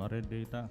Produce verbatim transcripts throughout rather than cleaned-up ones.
Marende hita.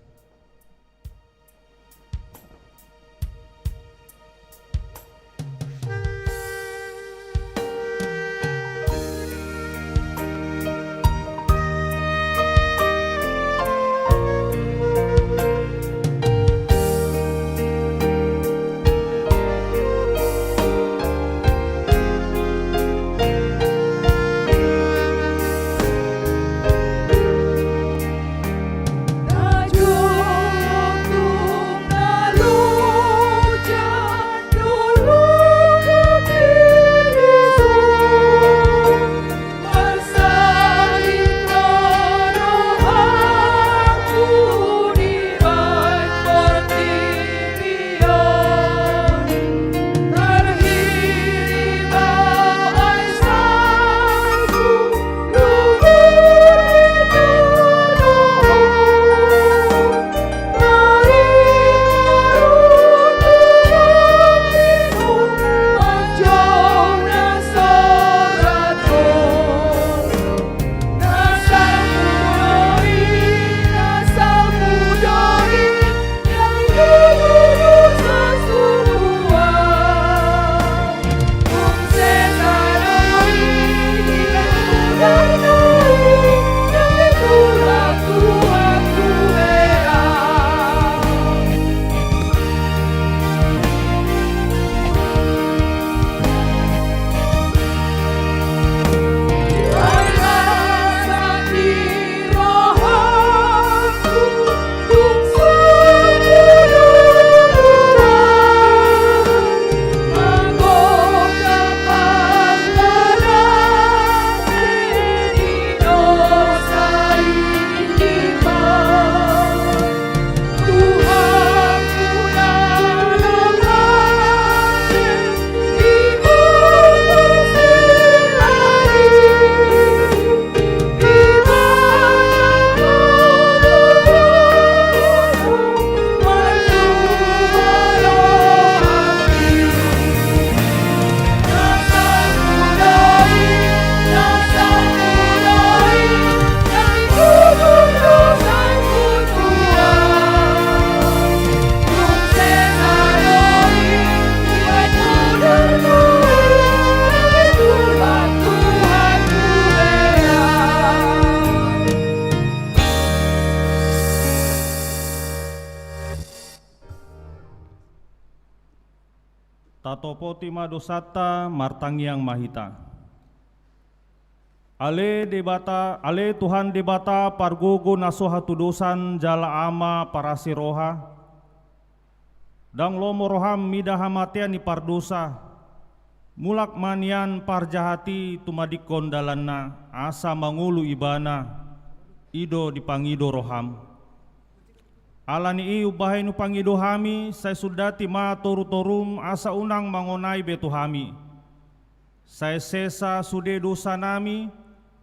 Tatopoti ma dosanta, martangiang ma hita. Ale Debata, ale Tuhan Debata, pargogo na so hatudosan jala Ama parasi roha, ndang lomo roham mida hamatean ni pardosa. Mulak ma nian parjahat i tumadingkon dalanna, asa mangolu ibana, i do dipangido roham. Ala ni i umbahen hupangido hami, sai sundati ma torutorum asa unang mangonai be tu hami. Sai sesa sude dosanami,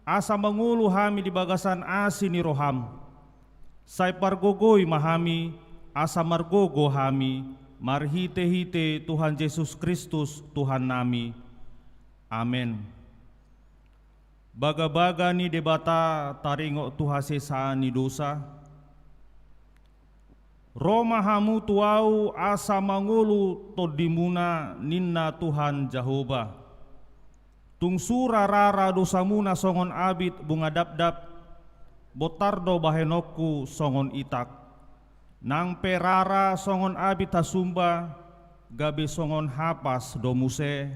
asa mangolu hami di bagasan asi ni roham. Sai pargogoi ma hami, asa margogo hami, marhitehite Tuhan Jesus Kristus Tuhannami. Amen. Bagabaga ni Debata taringot tu hasesaan ni dosa. Ro ma hamu tu Ahu asa mangolu tondimuna, ninna Tuhan Jahowa. Tung sura rara dosamuna songon abit bunga dapdap, bontar do bahenonku songon itak. Nang pe rara songon abit hasumba, gabe songon hapas do muse,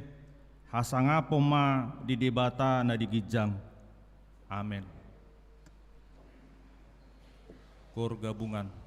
hasangapon ma di Debata na di ginjang. Amen. Koor gabungan.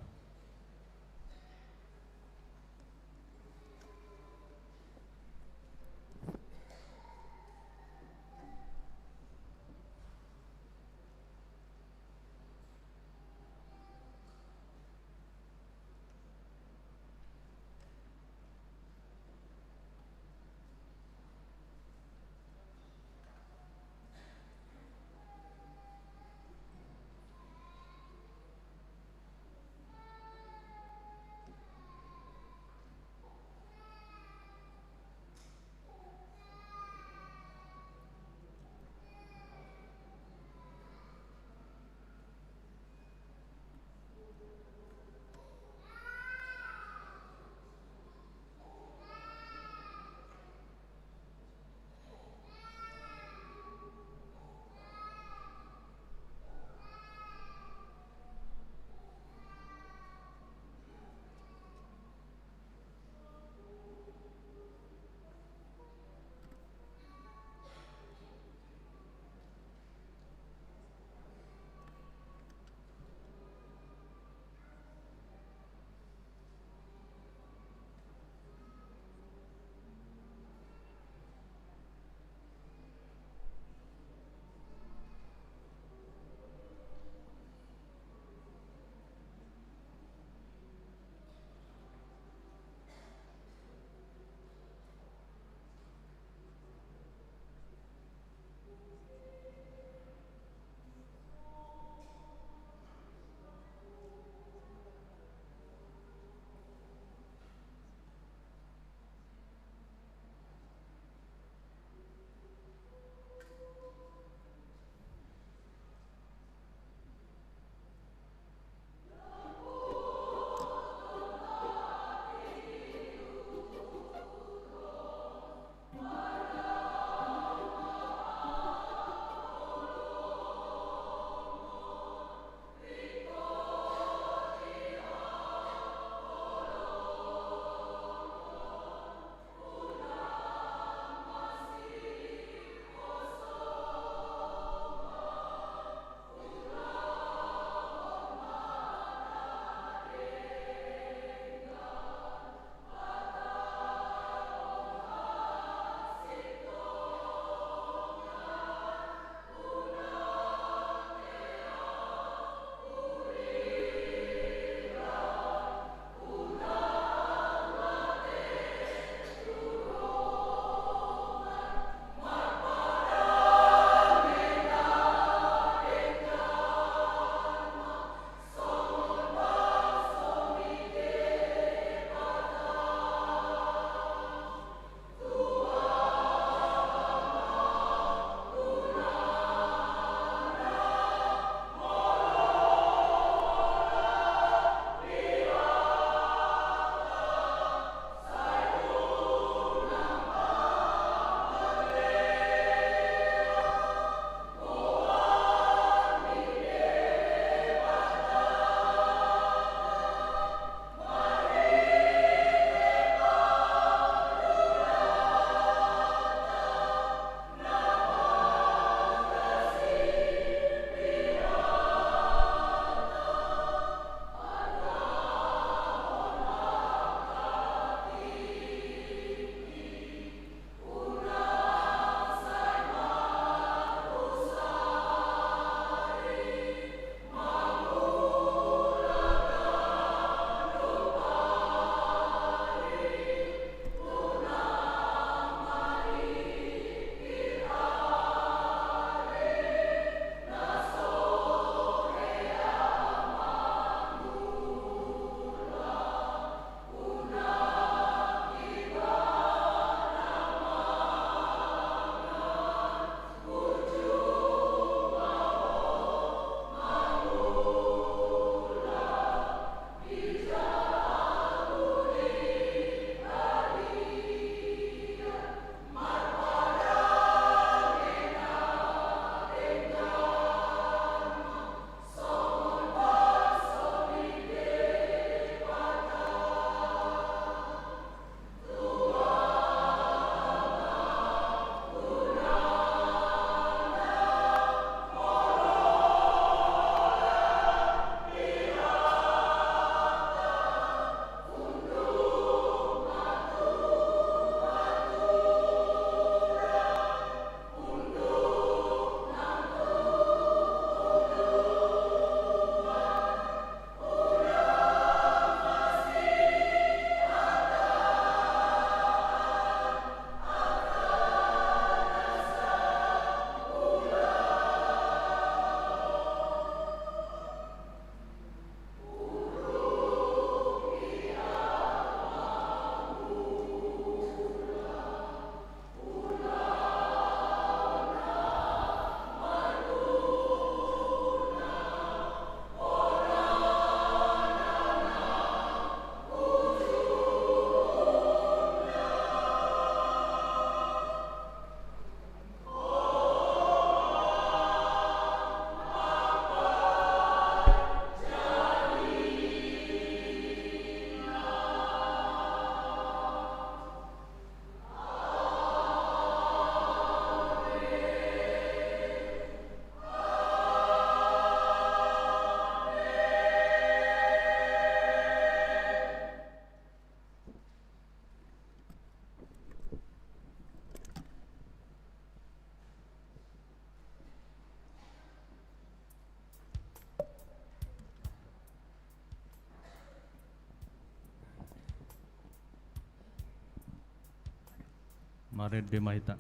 Marende ma hita.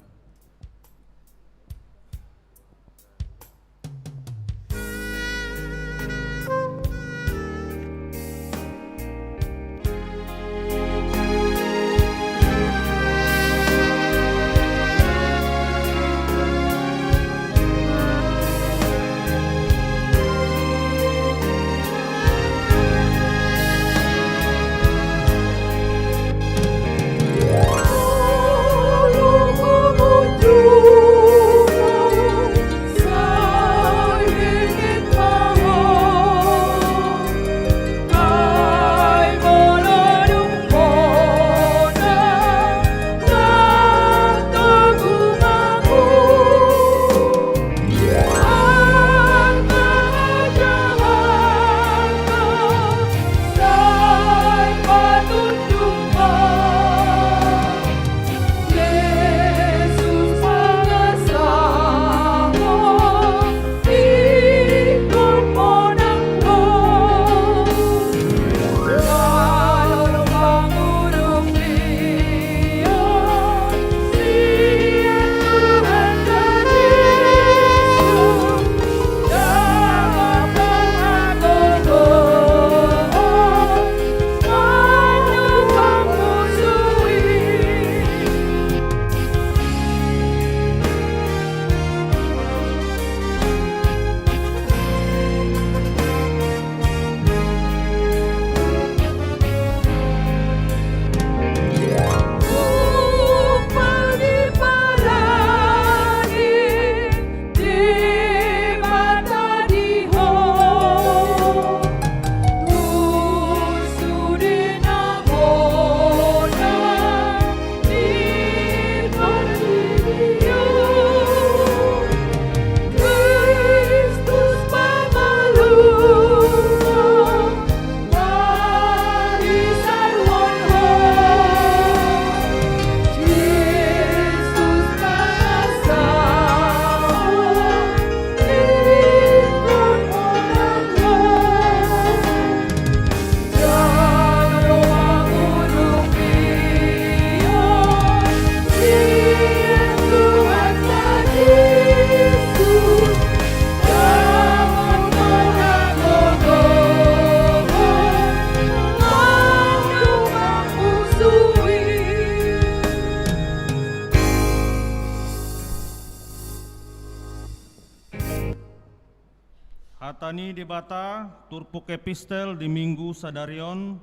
Hata ni Debata turpuk epistel di Minggu sadari on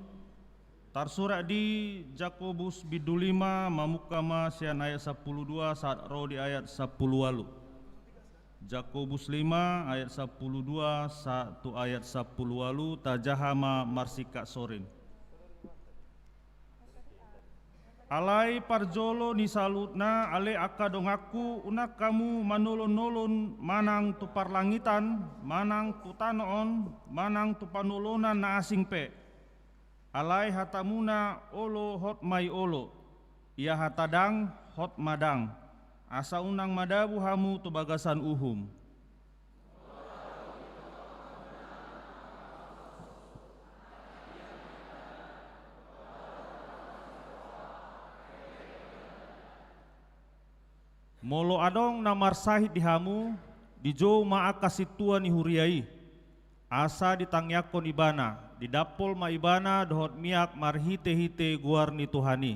tarsurat di Jakobus bindu lima, mamungka ma sian ayat sampulu dua sahat ro di ayat sampulu ualu. Jakobus lima ayat sampulu dua sahat tu ayat sampulu ualu, tajaha ma marsingkat sorin. Alai parjolo ni saluhutna, ale angka donganku, unang hamu manolon-nolon manang tu parlangitan, manang tu tano on, manang tu panolonan na asing pe. Alai hatamuna olo hot ma i olo, ia hata ndang hot ma ndang, asa unang madabu hamu tu bagasan uhum. Molo adong na marsahit di hamu, dijou ma angka sintua ni huria i, asa ditangiangkon ibana, didampol ma ibana dohot miak marhite-hite goar ni Tuhan i.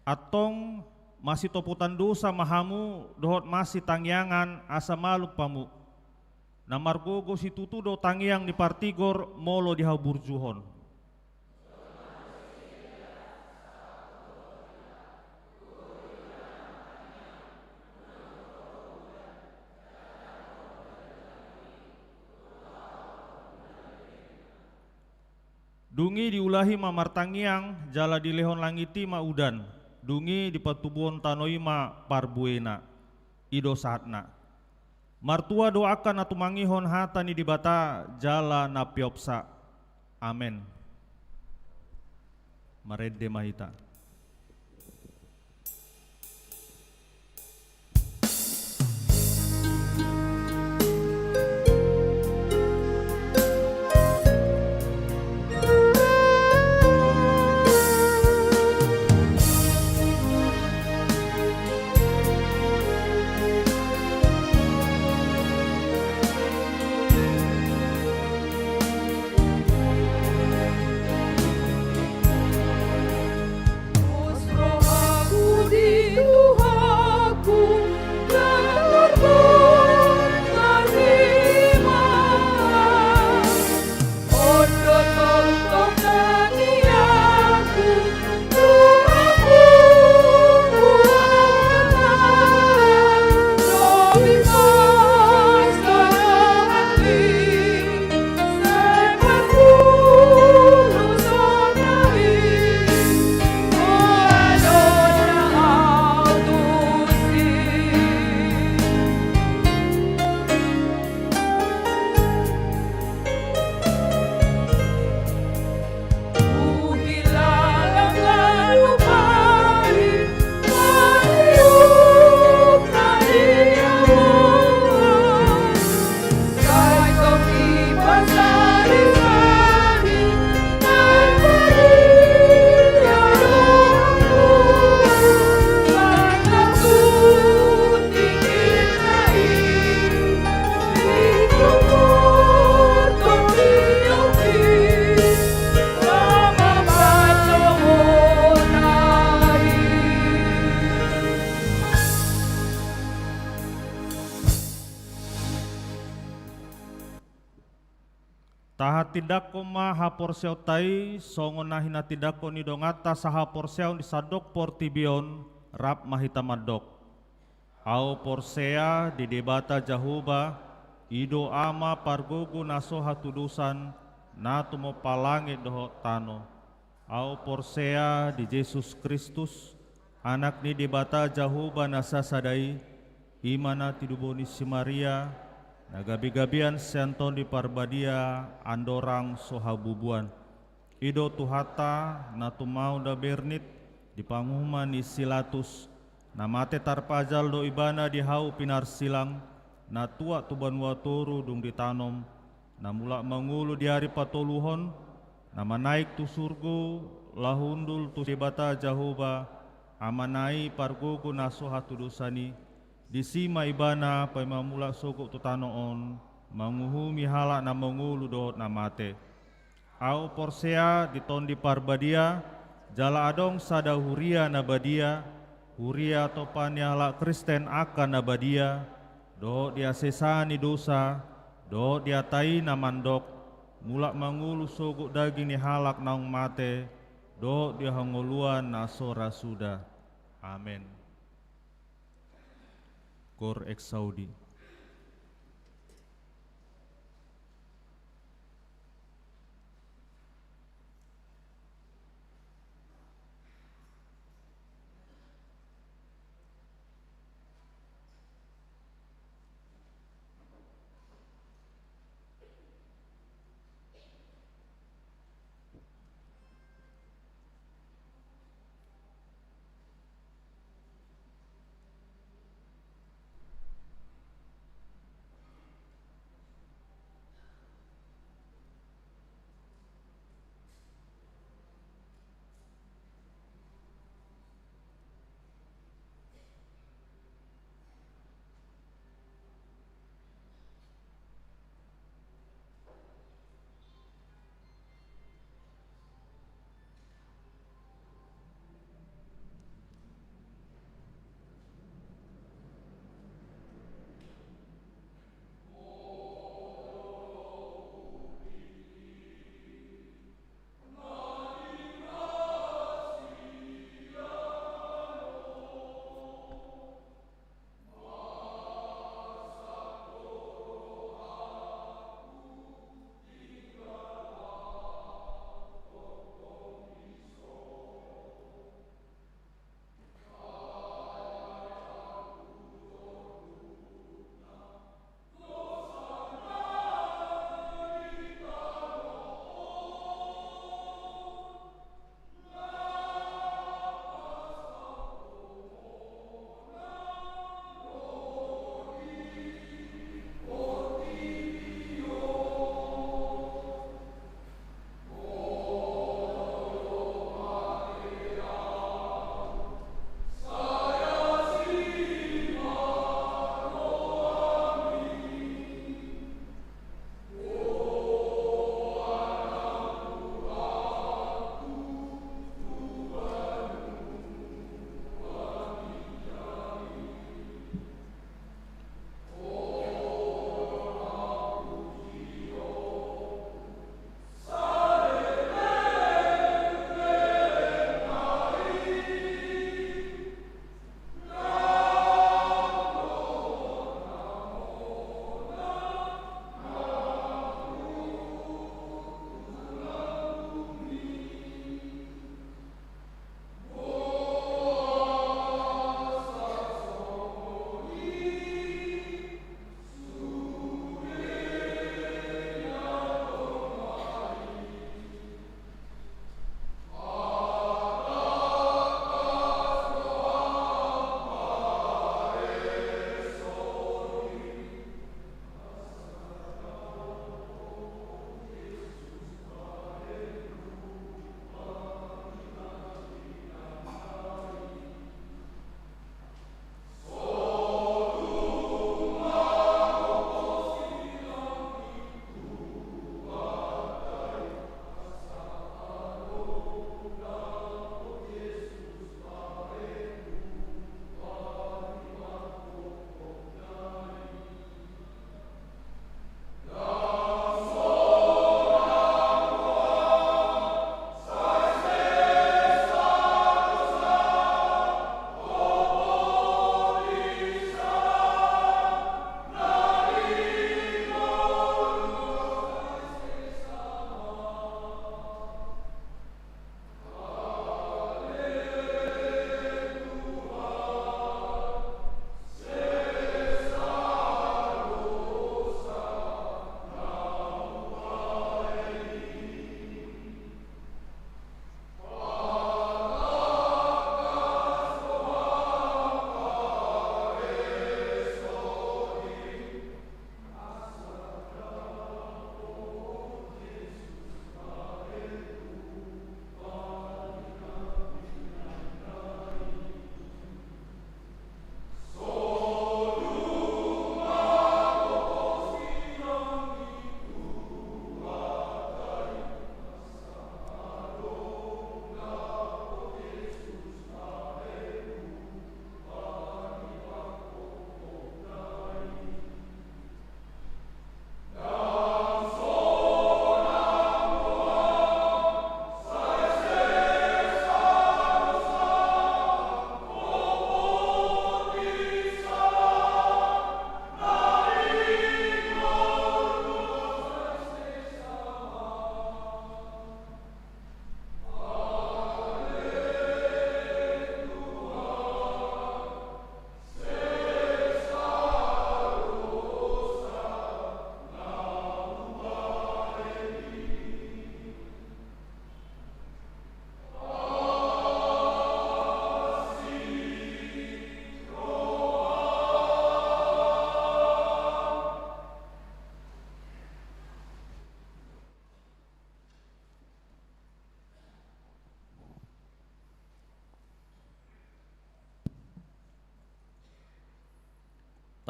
Antong masitopotan dosa ma hamu dohot masitangiangan asa malum hamu. Na margogo situtu do tangiang ni partigor molo dihaburjuhon. Dung i diulahi ma martangiang, jala dilehon langit i ma udan, dung i dipatubuhon tano i ma parbuena. I do sahatna. Martua do angka na tumangihon hata ni Debata jala na peopsa. Amen. Marende ma hita. Tahatindangkon ma haporseaonta i songon na hinatindangkon ni donganta sahaporseaon di sandok portibi on, rap ma hita mandok: Ahu porsea di Debata Jahowa, i do Ama pargogo na so hatudosan, na tumompa langit dohot tano. Ahu porsea di Jesus Kristus, Anak ni Debata Jahowa na sasada i, i ma na tinubu ni si Maria, na gabegabean sian Tondi Parbadia andorang so habubuan. I do Tuhanta, na tumau na bernit di panguhuman ni si Latus, na mate tarpajal do Ibana di hau pinarsilang, na tuat tu banua toru dung ditanom, na mulak mangolu di ari patoluhon, na manaek tu surgo, laho hundul tu Debata Jahowa, Amana i pargogo na so hatudosan i, disi ma Ibana paima mulak sogot tu tano on, manguhumi halak na mangolu dohot na mate. Ahu porsea di Tondi Parbadia, jala adong sada huria na badia, huria tompa ni halak Kristen angka na badia, dohot di hasesaan ni dosa, dohot di hata i na mandok, mulak mangolu sogot daging ni halak naung mate, dohot di hangoluan na so ra suda. Amen. Cor exaudi.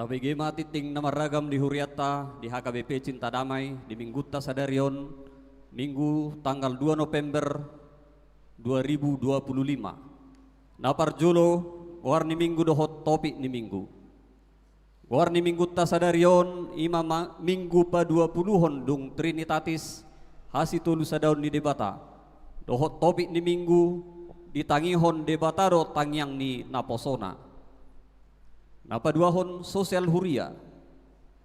Tabege ma tinting na marragam di hurianta di H K B P Cinta Damai di minggunta sadari on, Minggu tanggal dua November dua ribu dua puluh lima. Na parjolo, goar ni minggu dohot topik ni minggu. Goar ni minggunta sadari on i ma ma-, minggu paduapuluhon dung Trinitatis, hasitolusadaon ni Debata. Dohot topik ni minggu, ditangihon Debata do tangiang ni naposona. Na paduahon, sosial huria.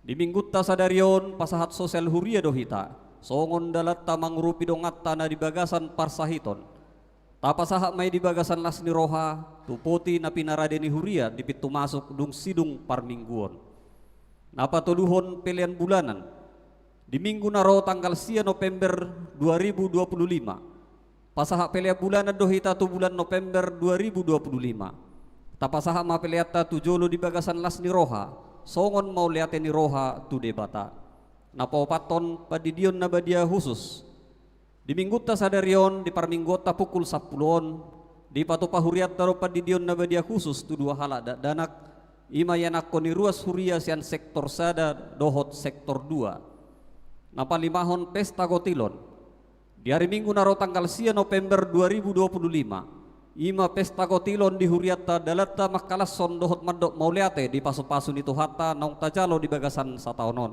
Di minggunta sadari on pasahat sosial huria do hita, songon dalanta mangurupi donganta na di bagasan parsahiton. Tapasahat ma i di bagasan las ni roha tu poti na pinarade ni huria di pintu masuk dung sidung parmingguon. Na patoluhon, pelean bulanan. Di minggu na ro tanggal sia November dua ribu dua puluh lima, pasahat pelean bulanan do hita tu bulan November dua ribu dua puluh lima. Tapasahat ma peleanta tu jolo di bagasan las ni roha, songon mauliate ni roha tu Debata. Na paopathon, pandidion na badia husus. Di minggunta sadari on, di parmingguonta pukul sampulu on, dipatupa hurianta do pandidion na badia husus tu dua halak dakdanak, i ma ianakhon ni ruas huria sian sektor sada dohot sektor dua. Na palimahon, pesta gotilon. Di ari Minggu na ro tanggal sia November dua ribu dua puluh lima, i ma pesta gotilon di hurianta, dalanta mangkalashon dohot mandok mauliate di pasupasu ni Tuhanta naung tajalo di bagasan sataon on.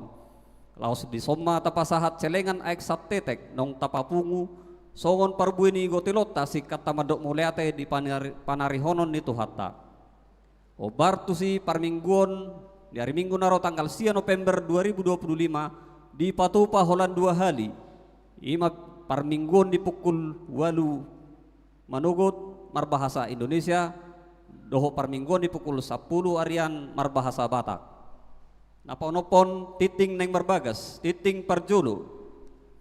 Laos dison ma tapasahat celengan aek santetek naung tapapungu songon parbue ni gotilonta singkat ta mandok mauliate di panari-, panarihonon ni Tuhanta. Hombar tusi parmingguon, di ari Minggu na ro tanggal sia November dua ribu dua puluh lima, dipatupa holan dua hali. I ma parmingguon di pukul ualu manogot marbahasa Indonesia, dohot parmingguon di pukul sampulu arian marbahasa Batak. Na paonomhon, tinting naeng marbagas, tinting parjolo.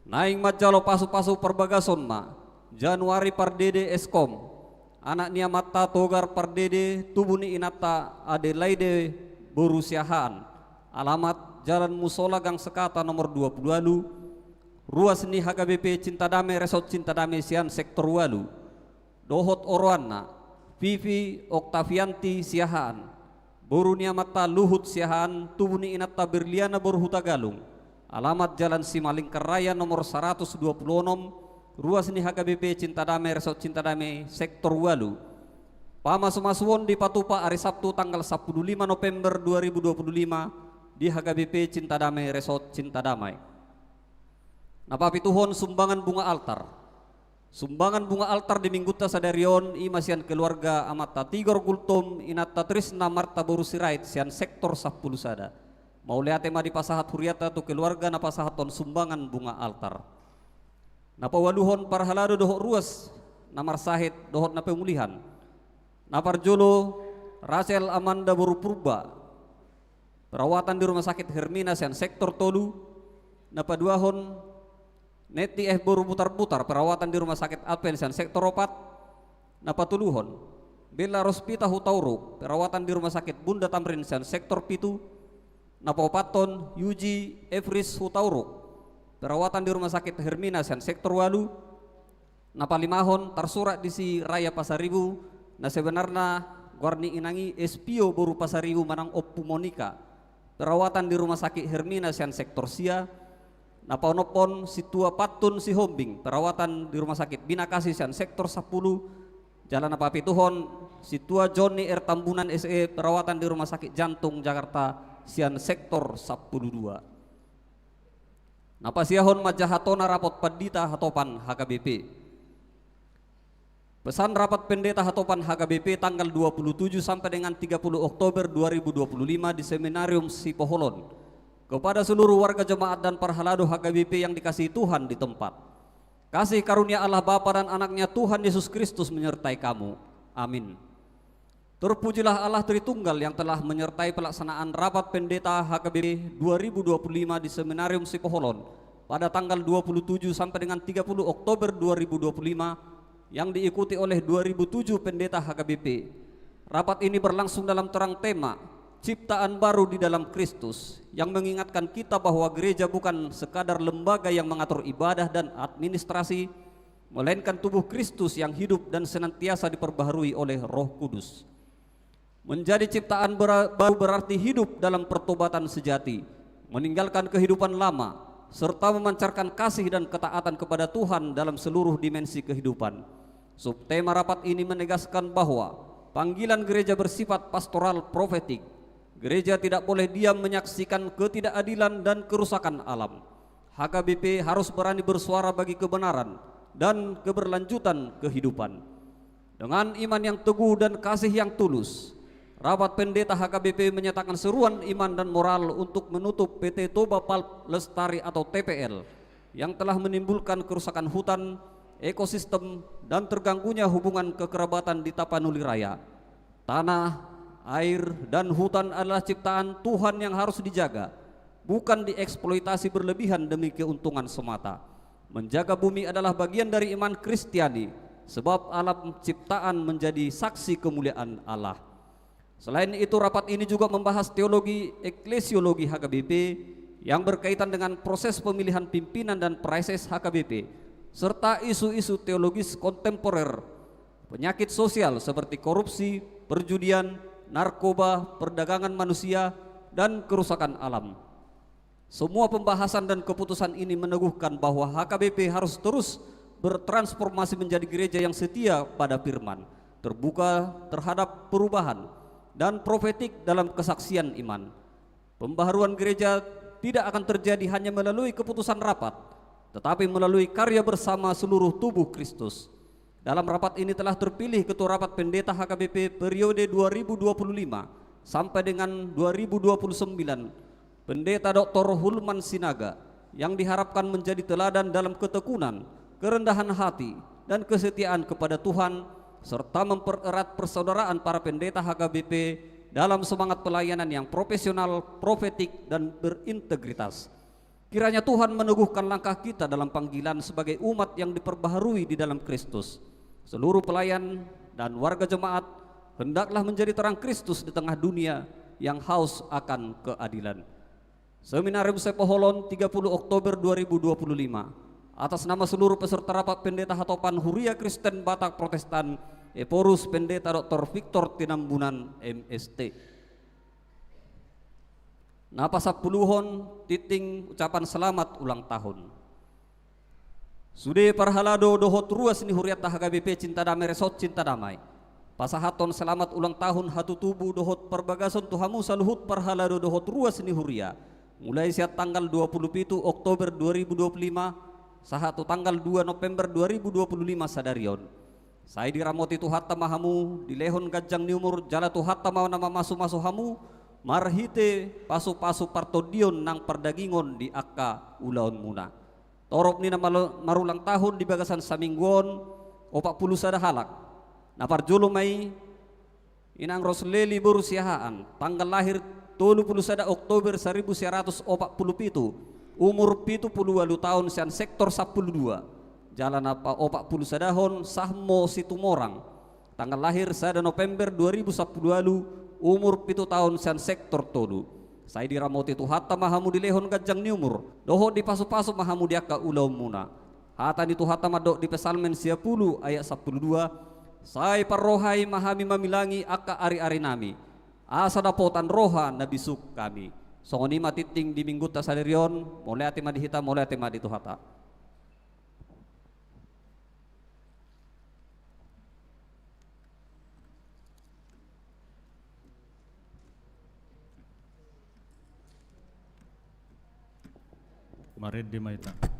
Naeng manjalo pasupasu parbagason ma, Januari Pardede Eskom, anak ni amanta Togar Pardede, tubu ni inanta Adelaide boru Siahaan, alamat Jalan Musola Gang Sekata nomor dua puluh ualu, ruas ni H K B P Cinta Damai, Resort Cinta Damai sian sektor ualu. Dohot oroanna, Vivi Oktavianti Siahaan, boru ni amanta Luhut Siahaan, tubu ni inanta Berliana boru Hutagalung, alamat Jalan Simalingkar Raya nomor saratus dua puluh onom, ruas ni H K B P Cinta Damai, Resort Cinta Damai, sektor ualu. Pamasumasuon dipatupa ari Sabtu tanggal sampulu lima November dua ribu dua puluh lima di H K B P Cinta Damai, Resort Cinta Damai. Na papituhon, sumbangan bunga altar. Sumbangan bunga altar di minggunta sadari on i ma sian keluarga amanta Tigor Gultom, inanta Trisna Marta boru Sirait sian sektor sampulu sada. Mauliate ma dipasahat hurianta tu keluarga na pasahathon sumbangan bunga altar. Na paualuhon, parhalado dohot ruas na marsahit dohot na pemulihan. Na parjolo, Rachel Amanda boru Purba, perawatan di Rumah Sakit Hermina sian sektor tolu. Na paduahon, Neti F boru Butarbutar, perawatan di Rumah Sakit Advent sian sektor opat. Na patoluhon, Bella Rospita Hutauruk, perawatan di Rumah Sakit Bunda Tamrin sian sektor pitu. Na paopathon, Yuji Efris Hutauruk, perawatan di Rumah Sakit Hermina sian sektor ualu. Na palimahon, tarsurat disi Raya Pasaribu, na sebenarna goar ni inang i Espio boru Pasaribu manang Ompu Monika, perawatan di Rumah Sakit Hermina sian sektor sia. Na paonomhon, Sintua Pantun Sihombing, perawatan di Rumah Sakit Binakasi sian sektor sampulu. Jala na papituhon, Sintua Joni R Tambunan S E, perawatan di Rumah Sakit Jantung Jakarta sian sektor sampulu dua. Na pasiahon, manjaha tona rapot pandita hatopan H K B P. Pesan rapat pendeta hatopan H K B P tanggal dua puluh tujuh sampai dengan tiga puluh Oktober dua ribu dua puluh lima di Seminarium Sipoholon. Kepada seluruh warga jemaat dan parhalado H K B P yang dikasihi Tuhan di tempat. Kasih karunia Allah Bapa dan Anaknya Tuhan Yesus Kristus menyertai kamu. Amin. Terpujilah Allah Tritunggal yang telah menyertai pelaksanaan rapat pendeta H K B P dua ribu dua puluh lima di Seminarium Sipoholon pada tanggal dua puluh tujuh sampai dengan tiga puluh Oktober dua ribu dua puluh lima, yang diikuti oleh dua ribu tujuh pendeta H K B P. Rapat ini berlangsung dalam terang tema Ciptaan Baru di Dalam Kristus, yang mengingatkan kita bahwa gereja bukan sekadar lembaga yang mengatur ibadah dan administrasi, melainkan tubuh Kristus yang hidup dan senantiasa diperbaharui oleh Roh Kudus. Menjadi ciptaan bera-, baru berarti hidup dalam pertobatan sejati, meninggalkan kehidupan lama, serta memancarkan kasih dan ketaatan kepada Tuhan dalam seluruh dimensi kehidupan. Subtema rapat ini menegaskan bahwa panggilan gereja bersifat pastoral profetik. Gereja tidak boleh diam menyaksikan ketidakadilan dan kerusakan alam. H K B P harus berani bersuara bagi kebenaran dan keberlanjutan kehidupan. Dengan iman yang teguh dan kasih yang tulus, rapat pendeta H K B P menyatakan seruan iman dan moral untuk menutup P T Toba Pulp Lestari atau T P L yang telah menimbulkan kerusakan hutan, ekosistem, dan terganggunya hubungan kekerabatan di Tapanuli Raya. Tanah, air, dan hutan adalah ciptaan Tuhan yang harus dijaga, bukan dieksploitasi berlebihan demi keuntungan semata. Menjaga bumi adalah bagian dari iman Kristiani, sebab alam ciptaan menjadi saksi kemuliaan Allah. Selain itu, rapat ini juga membahas teologi eklesiologi H K B P yang berkaitan dengan proses pemilihan pimpinan dan praeses H K B P, serta isu-isu teologis kontemporer, penyakit sosial seperti korupsi, perjudian, narkoba, perdagangan manusia, dan kerusakan alam. Semua pembahasan dan keputusan ini meneguhkan bahwa H K B P harus terus bertransformasi menjadi gereja yang setia pada firman, terbuka terhadap perubahan, dan profetik dalam kesaksian iman. Pembaharuan gereja tidak akan terjadi hanya melalui keputusan rapat, tetapi melalui karya bersama seluruh tubuh Kristus. Dalam rapat ini telah terpilih Ketua Rapat Pendeta H K B P periode dua ribu dua puluh lima sampai dengan dua ribu dua puluh sembilan, Pendeta Doktor Hulman Sinaga, yang diharapkan menjadi teladan dalam ketekunan, kerendahan hati, dan kesetiaan kepada Tuhan, serta mempererat persaudaraan para pendeta H K B P dalam semangat pelayanan yang profesional, profetik, dan berintegritas. Kiranya Tuhan meneguhkan langkah kita dalam panggilan sebagai umat yang diperbaharui di dalam Kristus. Seluruh pelayan dan warga jemaat hendaklah menjadi terang Kristus di tengah dunia yang haus akan keadilan. Seminarium Sepoholon, tiga puluh Oktober dua ribu dua puluh lima. Atas nama seluruh peserta rapat, Pendeta Hatopan Huria Kristen Batak Protestan, Ephorus Pendeta Doktor Victor Tinambunan, M S T. Na pasampuluhon, tinting ucapan selamat ulang tahun. Sude parhalado dohot ruas ni hurianta H K B P Cinta Damai Resort Cinta Damai pasahathon selamat ulang tahun hatutubu dohot parbagason tu hamu saluhut parhalado dohot ruas ni huria, mulai sian tanggal dua puluh pitu Oktober dua ribu dua puluh lima sahat tu tanggal dua November dua ribu dua puluh lima sadari on. Sai diramoti Tuhanta ma hamu, dilehon ganjang ni umur, jala Tuhanta ma na mamasumasu hamu marhite pasupasu partondion nang pardagingon di angka ulaonmuna. Torop ni na malo-, marulang tahun di bagasan saminggu on, opat pulu sada halak. Na parjolo ma i, Inang Rosleli boru Siahaan, tanggal lahir tolu pulu sada Oktober saribu sia ratus opat pulu pitu, umur pitu pulu ualu taon, sian sektor sampulu dua. Jala na paopat pulu sadahon, Sahmo Situmorang, tanggal lahir sada November dua ribu sampulu ualu, umur pitu taon, sian sektor tolu. Sai diramoti Tuhanta ma hamu, dilehon ganjang ni umur dohot dipasupasu ma hamu di angka ulaonmuna. Hata ni Tuhanta mandok di Psalmen sia pulu ayat sampulu dua, "Sai parrohai ma hami mamilangi angka ariarinami, asa dapotan roha na bisuk hami." Songon i ma tinting di minggunta sadari on. Mauliate ma di hita, mauliate ma di Tuhanta. Marende ma hita.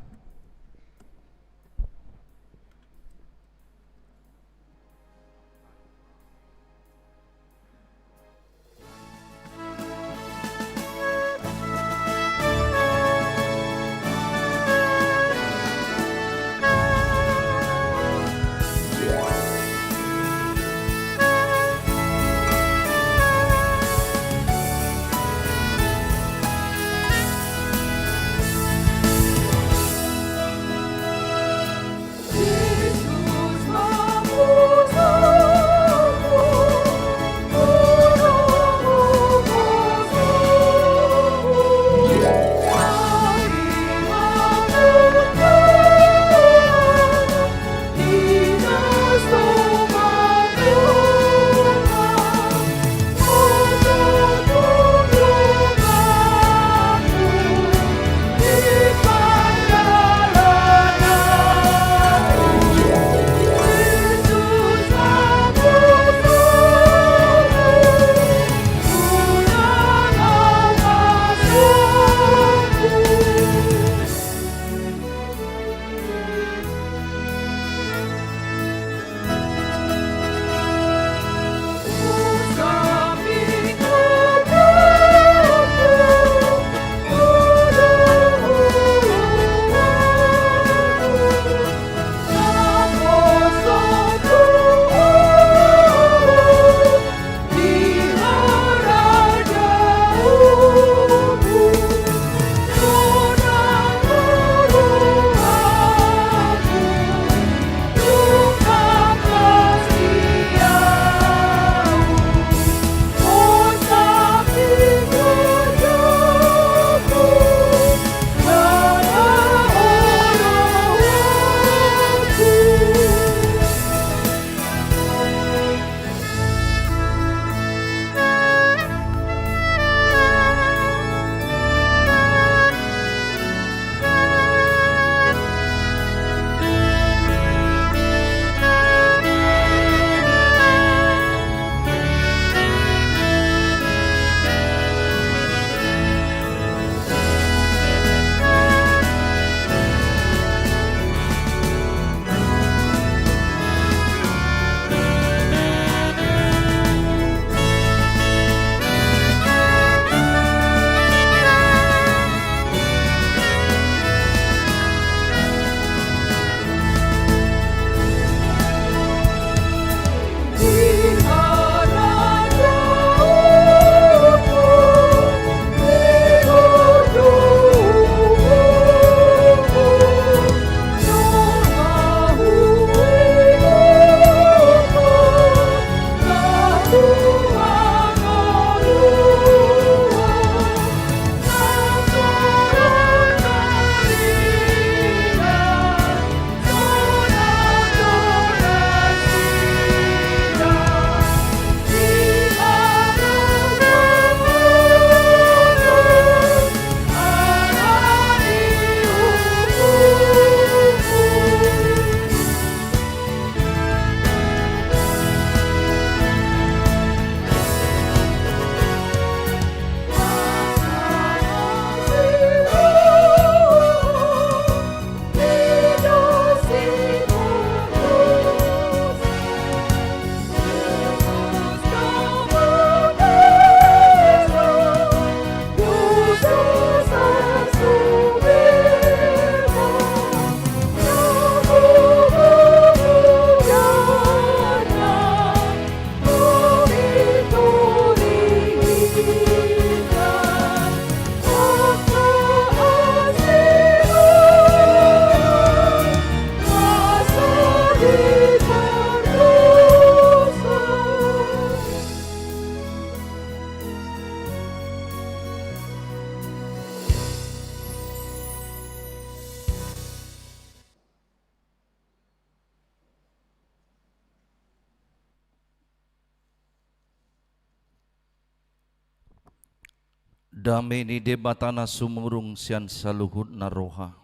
Dame ni Debata na sumurung sian saluhutna roha,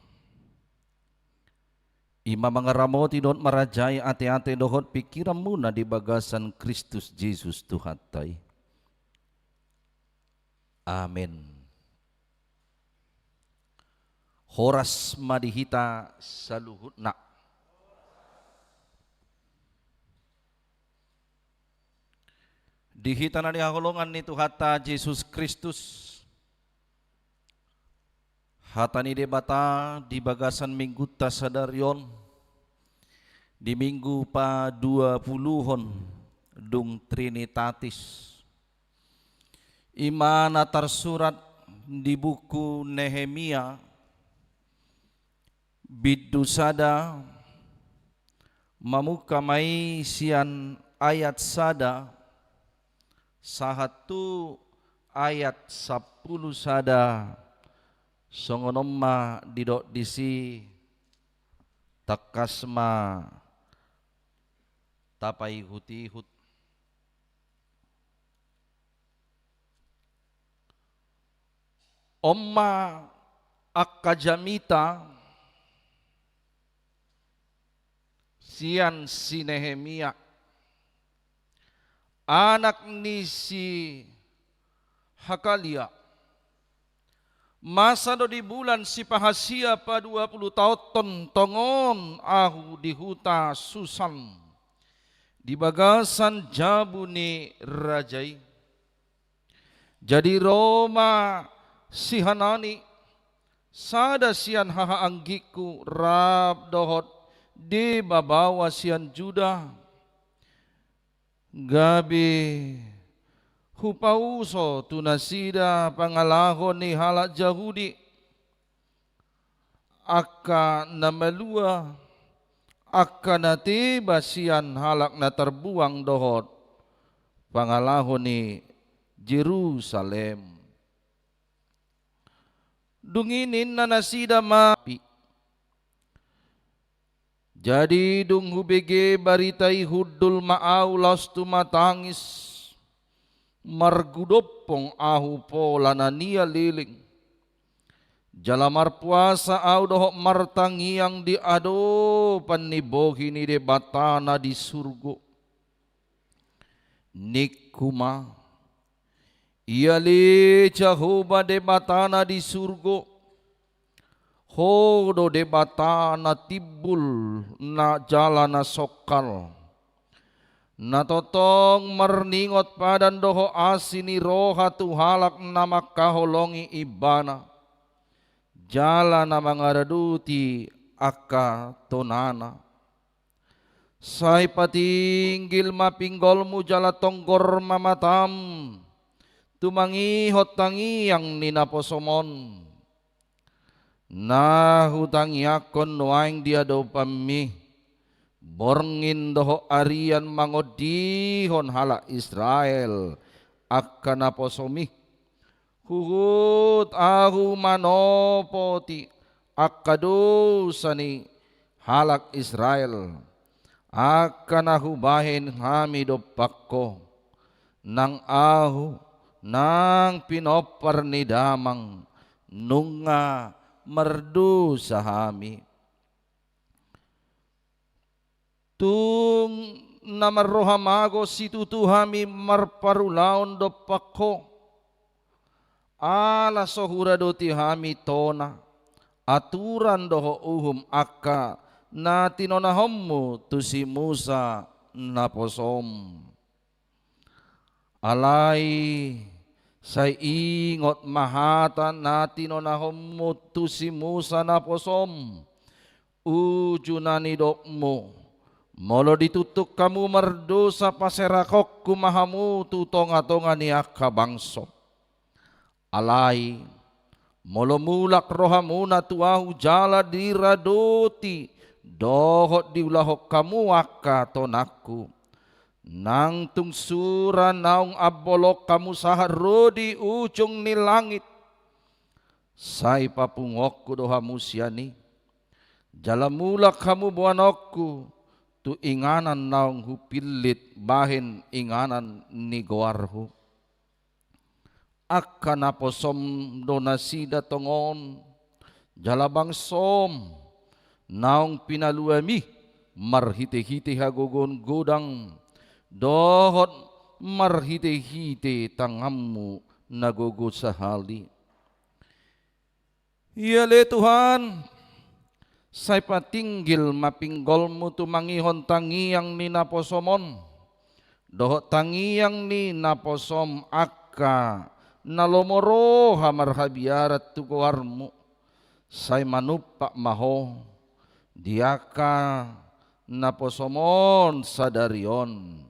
i ma mangaramoti dohot marajai ateate dohot pingkiranmuna di bagasan Kristus Jesus Tuhanta i. Amen. Horas ma di hita saluhutna. Di hita na nihaholongan ni Tuhanta Jesus Kristus, hata ni Debata di bagasan minggunta sadari on, di minggu paduapuluhon dung Trinitatis, i ma na tarsurat di buku Nehemia, bindu sada, mamungka ma i sian ayat sada sahat tu ayat sampulu sada. Songon on ma didok disi, tangkas ma tapaihutihut. On ma angka jamita sian si Nehemia, anak ni si Hakalia, masa do di bulan sipahasia paduapuluhonhon tongon ahu di huta Susan, di bagasan jabu ni raja i. Jadi ro ma si Hanani, sada sian hahaanggingku, rap dohot debabaoa sian Juda, gabe hupauso tu nasida pangalaho ni halak Jahudi, angka na malua, angka na teba sian halak na tarbuang dohot pangalaho ni Jerusalem. Dung i ninna nasida ma, jadi dung hubege barita i hundul ma ahu laos tumatangis, margudompong ahu pola na nialeleng. Jala marpuasa ahu dohot martangiang di adopan ni bohi ni Debata na di surgo. Ningku ma, ia ale Jahowa Debata na di surgo, Ho do Debata na timbul, na jala na songkal, na tongtong marningot padan dohot asi ni roha tu halak na mangkaholongi Ibana, jala na mangaradoti angka tonana. Sai patinggil ma pinggolmu jala tonggor ma matam, tumangihon tangiang ni naposom on. Na hutangiangkon nuaeng di adopanmi, borngin dohot arian mangondihon halak Israel, angka naposom i. Huhut ahu manopoti angka dosa ni halak Israel, angka na hubahen hami dompak ho, nang ahu, nang pinompar ni damang, nunga mardosa hami. Tung na marroha mago situtu hami marparulaon dompak ho, ala so huradoti hami tona, aturan dohot uhum angka na tinonahonmu tu si Musa naposom. Alai sai ingot ma hata na tinonahonmu tu si Musa naposom, uju na nidokmu: Molo ditungtung hamu mardosa, paserahonku ma hamu tu tongatonga ni angka bangso. Alai molo mulak rohamuna tu ahu jala diradoti dohot diulahon hamu angka tonangku, nang tung sura naung ambolon hamu sahat ro di ujung ni langit, sai papunguonku do hamu sian i, jala mulak hamu boanonku tu inganan naung hupillit bahen inganan ni goarhu. angka naposom do nasida tongon, jala bangsom naung pinaluami marhite-hite hagogoon godang, dohot marhite-hite tanganmu na gogo sahali. Ia ale Tuhan, sai patinggil ma pinggolmu tumangihon tangiang ni naposom on, dohot tangiang ni naposom angka na lomo roha marhabiaran tu goarmu, sai manumpak ma ho di angka naposom on sadari on.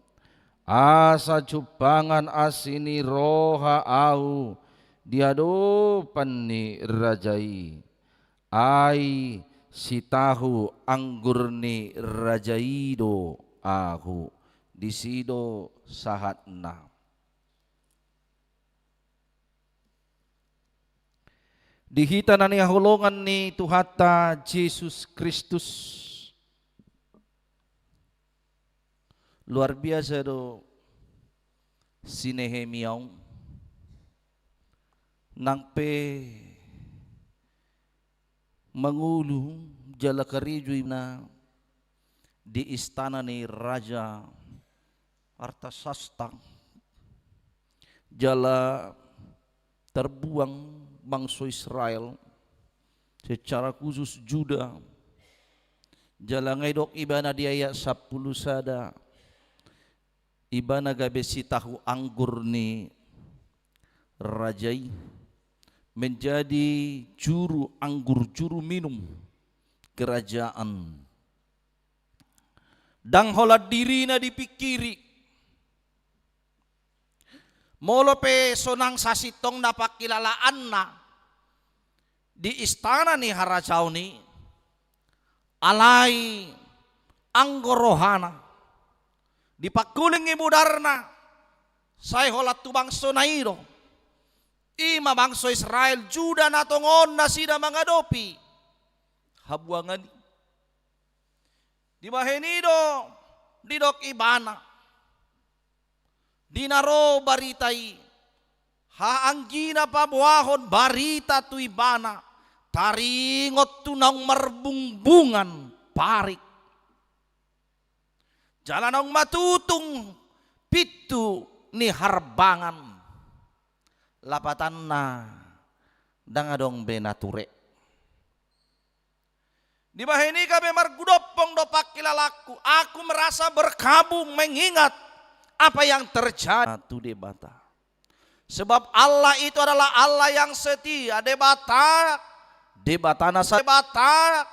Asa jumpangan asi ni roha ahu di adopan ni raja i. Ai sitahu anggur ni raja i do ahu. Disi do sahatna. Di hita na nihaholongan ni Tuhanta Jesus Kristus. Luar biasa do si Nehemia on. Nang pe mangolu jala karejo ibana di istana ni Raja Artasasta, jala tarbuang bangso Israel, secara khusus Juda. Jala nga didok ibana di ayat sampulu sada, ibana gabe sitahu anggur ni raja i, menjadi juru anggur, juru minum kerajaan. Ndang holan dirina dipingkiri. Molo pe sonang sasintongna pangkilalaanna di istana ni harajaon i, alai anggo rohana di pangkuling ni mudarna, sai holan tu bangsona i do. I ma bangso Israel, Juda na tongon nasida mangadopi habuangan i. Dibahen i do didok ibana, di na ro barita i, ha anggina paboahon barita tu ibana, taringot tu naung marbungbungan parik, jala naung matutung pintu ni harbangan. Lapatanna, ndang adong be na ture. Dibahen i gabe margudompong do pangkilalaanku. Aku merasa berkabung mengingat apa yang terjadi tu Debata. Sebab Allah itu adalah Allah yang setia. Debata, Debata na sa-, Debata,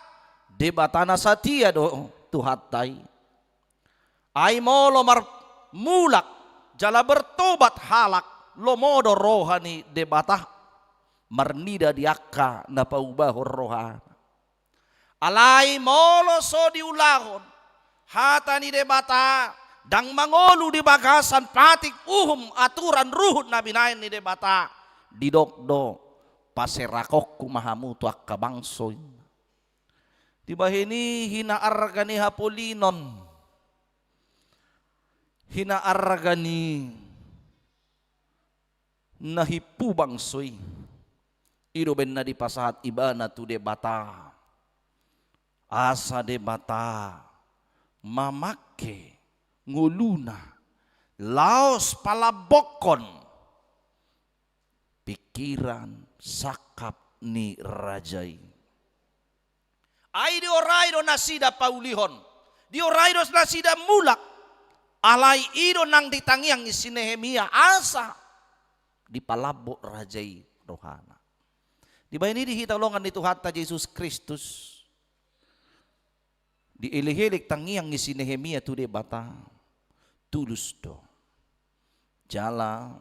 Debata na satia do Tuhanta i. Ai molo mar-, mulak jala bertobat halak, lomo do roha ni Debata marnida di angka na paubahon rohana. Alai molo so diulahon hata ni Debata, ndang mangolu di bagasan patik, uhum, aturan, ruhut na binahen ni Debata, didok do, paserakonku ma hamu tu angka bangso i. Dibahen i hinaarga ni hapolinon, hinaarga ni na himpu bangso i. I do umbahen na dipasahat ibana tu Debata, asa Debata mamangke ngoluna laos palambokkon pingkiran sangkap ni raja i. Ai diorai do nasida paulihon, diorai do nasida mulak. Alai i do nang ditangiang ni si Nehemia, asa dipalambok raja i rohana. Dibahen i di hita holongan ni Tuhanta Jesus Kristus, dielek-elek tangiang ni si Nehemia tu Debata, tulus do. Jala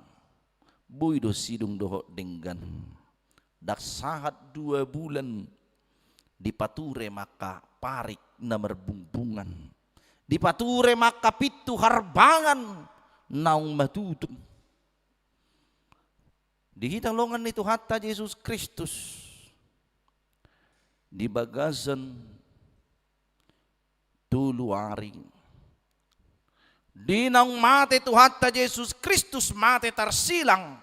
boi do sidung dohot denggan. Ndang sahat dua bulan, dipature ma angka parik na marbungbungan. Dipature ma angka pintu harbangan naung matutung. Di hita holongan ni Tuhanta Jesus Kristus, di bagasan tolu ari, di naung mate Tuhanta Jesus Kristus, mate tarsilang,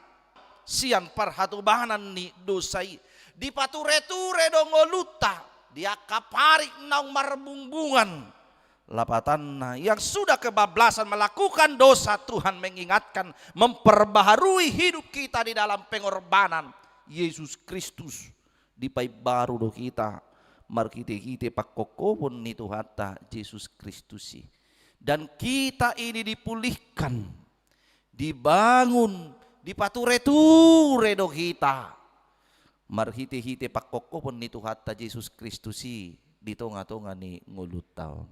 sian parhatobanan ni dosa i. Dipature-ture do ngolunta di angka parik naung marbumbungan. Lapatanna, yang sudah kebablasan melakukan dosa, Tuhan mengingatkan, memperbaharui hidup kita di dalam pengorbanan Yesus Kristus. Dipaimbaru do hita marhite-hite pangkophopon ni Tuhanta Jesus Kristus i. Dan kita ini dipulihkan, dibangun, dipature-ture do hita marhite-hite pangkophopon ni Tuhanta Jesus Kristus i di tonga-tonga ni ngolunta on.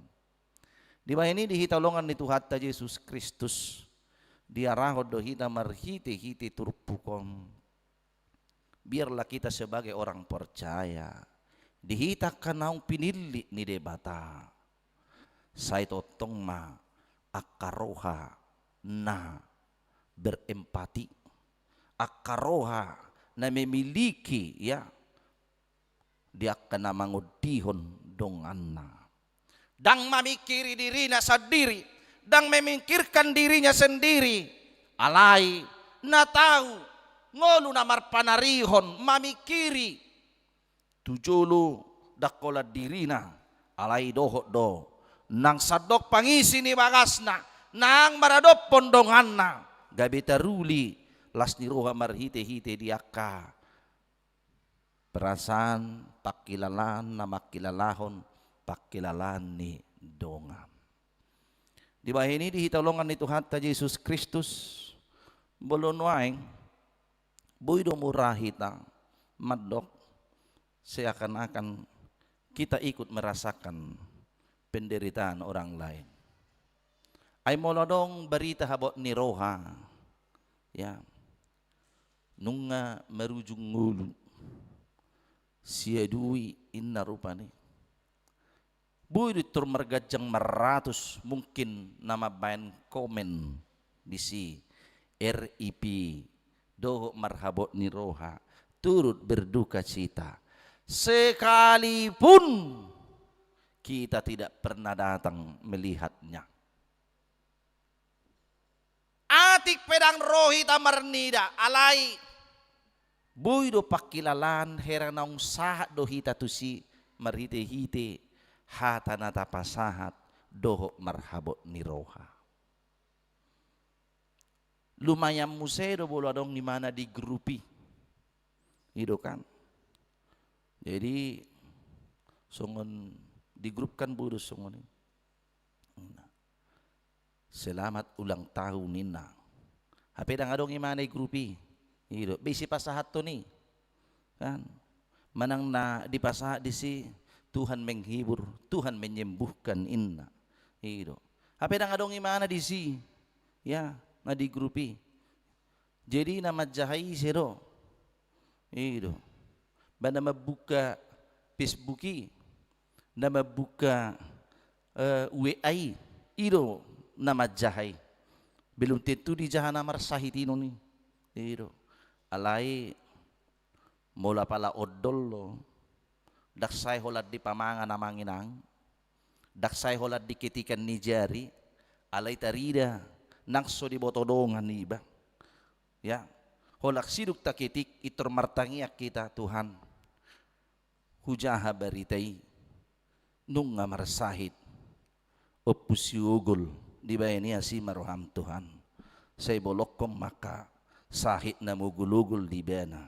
Dibahen i di hita holongan ni Tuhanta Jesus Kristus, diarahon do hita marhite-hite turpuk on. Biarlah kita sebagai orang percaya, di hita angka naung pinillit ni Debata, sai tongtong ma angka roha na berempati, angka roha na memiliki, ya, di angka na mangondihon donganna. Ndang mamingkiri dirina sandiri, ndang memikirkan dirinya sendiri, alai na tau ngolu na marpanarihon mamingkiri tu jolo, ndang holan dirina, alai dohot do nang sandok pangisi ni bagasna, nang maradophon donganna, gabe taruli las ni roha marhite-hite di angka perasaan, pangkilalaan na mangkilalahon pangkilalaan ni dongan. Dibahen i di hita holongan ni Tuhanta Jesus Kristus, molo nuaeng boi do mura hita mandok seakan-akan kita ikut merasakan penderitaan orang lain. Ai molo adong barita habot ni roha, ya, nunga marujung ngolu, siadui inna rupani. Boi do tor marganjang marratus mungkin na mambahen komen disi, R I P, dohot marhabot ni roha, turut berduka cita. Sekalipun kita tidak pernah datang melihatnya. Atik pe ndang ro hita marnida, alai boi do pangkilalaan hera naung sahat do hita tusi marhite-hite hata na tapasahat dohot marhabot ni roha. Lumayan muse do molo adong imana di grup i. I do kan. Jadi songon di grup kan boi do songon i. Nah. Selamat ulang tahun ninna. Hape ndang adong imana i grup i. I do, be sipasahathon i. Kan? Manang na dipasahat disi, Tuhan menghibur, Tuhan menyembuhkan inna. I do. Hape ndang adong imana disi. Ya, na di grup i. Jadi na manjaha i ise do? I do. Ba na mambuka Facebook i, na mambuka, eh, W A i, i do na manjaha i. Belum tentu dijaha na marsahit i non i. I do. Alai molo apala ondol do, ndang sai holan dipamangan amang inang, ndang sai holan diketikan ni jari, alai tarida nang so diboto dongan iba. Ya, holan sidung taketik, i tor martangiang hita, Tuhan, hujaha barita i, nunga marsahit Ompu Siogol, dibahen i asi ma roham Tuhan. Sai bolongkon ma angka sahit na mogol-ogol di ibana,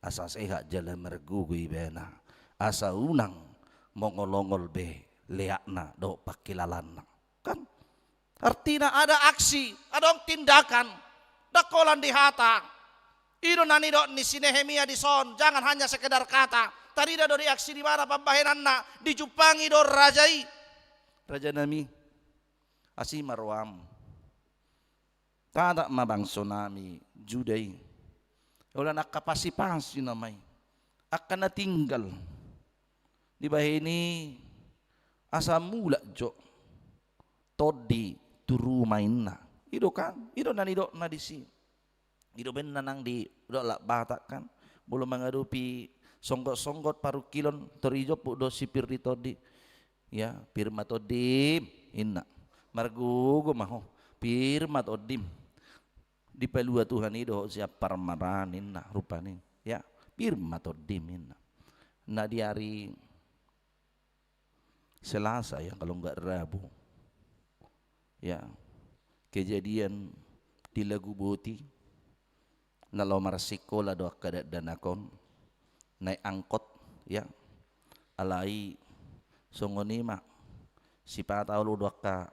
asa sehat jala margogo ibana, asa unang mongol-ongol be leakna dohot pangkilalaanna. Kan? Artina ada aksi, adong tindakan, ndang holan di hata. I do na nidok ni si Nehemia dison, jangan hanya sekedar kata. Tarida do di aksi di mana pambahenanna, dijumpangi do raja i. Raja nami, asi ma roham. Tatap ma bangso nami Juda i. Holan angka pasi-pasi nama i. Angka na tinggal. Dibahen i asa mulak jo tondi tu ruma inna. I do kan? I do na nidokna disi. I do umbahen na nang di dohot halak Batak kan. Molo mangadopi songgot-songgot parungkilon, tor ijomput do si pir di tondi. Ya, pir ma tondim, inna. Margogo ma ho, pir ma tondim. Dipalua Tuhan i dohot sian parmaraan ninna rupani. Ya, pir ma tondim ninna. Na di ari Selasa ya, kalau nggak Rabu. Ya, kejadian di Laguboti, na laho marsikola do angka dakdanak on, naik angkot, ya. Alai songon i ma, sipata olo do angka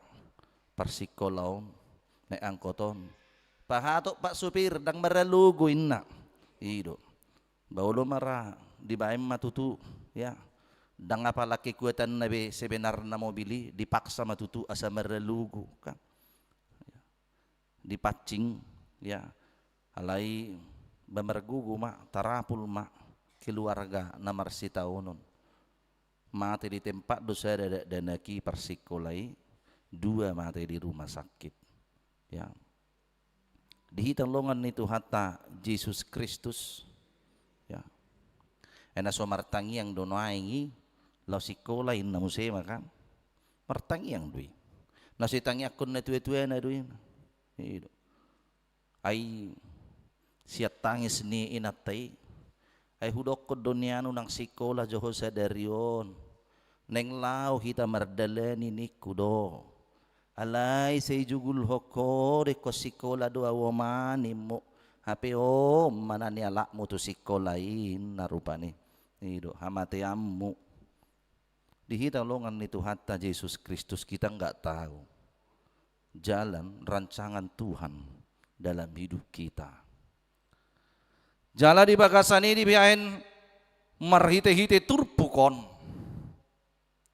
parsikola on, naik angkot on. Pahatop pak supir, ndang maralogo inna. I do. Ba olo ma ra, dibaen ma tutu, ya. Ndang apala kekuatanna be sebenarna mobil i, dipaksa ma tutu asa maralogo, kan. Dipancing, ya. Alai ba margogo ma, tarapul ma keluarga na marsitaonon. Mate di tempat do sada dakdanak i parsikola i, dua mate di rumah sakit. Ya. Di hita longan ni Tuhanta Jesus Kristus. Ya. Ai na so martangiang do nuaeng i, laho sikola inna muse ma kan. Martangiang do i. Na so itangiangkon natuatuana do i. I do. Ai sian tangis ni inanta i. Ai hudokkon do nian unang sikola jo ho sadari on. Naeng laho hita mardalani ningku do. Alai sai jugulhon ho do ingkon sikola do au, o ma, nimmu. Hape on ma na nialapmu tu sikola i inna rupani. I do, hamateanmu. Di hita longan ni Tuhanta Jesus Kristus kita nggak tahu jalan rancangan Tuhan dalam hidup kita. Jala di bagasan i dibaen marhitehite turpuk on.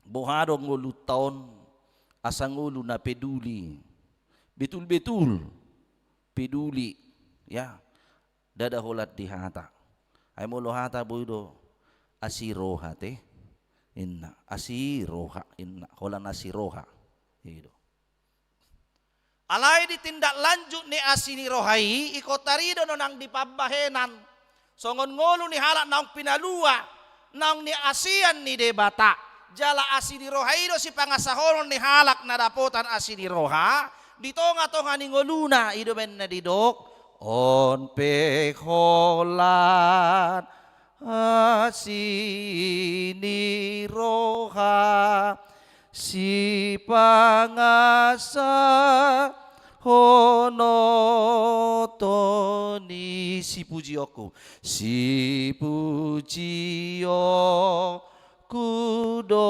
Boha do ngolunta on asa ngolu na peduli. Betul-betul peduli, ya. Ndada holan di hata. Ai molo hata boi do asi roha te. Inna, asi roha, inna, holan asi roha. I do. Alai di tindak lanjut ni asi ni roha i, ingkon tarida do nang di pambahenan. Songon ngolu ni halak naung pinalua, naung niasian ni Debata. Jala asi ni roha i do sipangasahonon ni halak na dapotan asi ni roha, di tonga-tonga ni ngoluna, i do baen na didok. On pe holan asi ni roha, sipangasahonon i, sipujionku, sipujionku do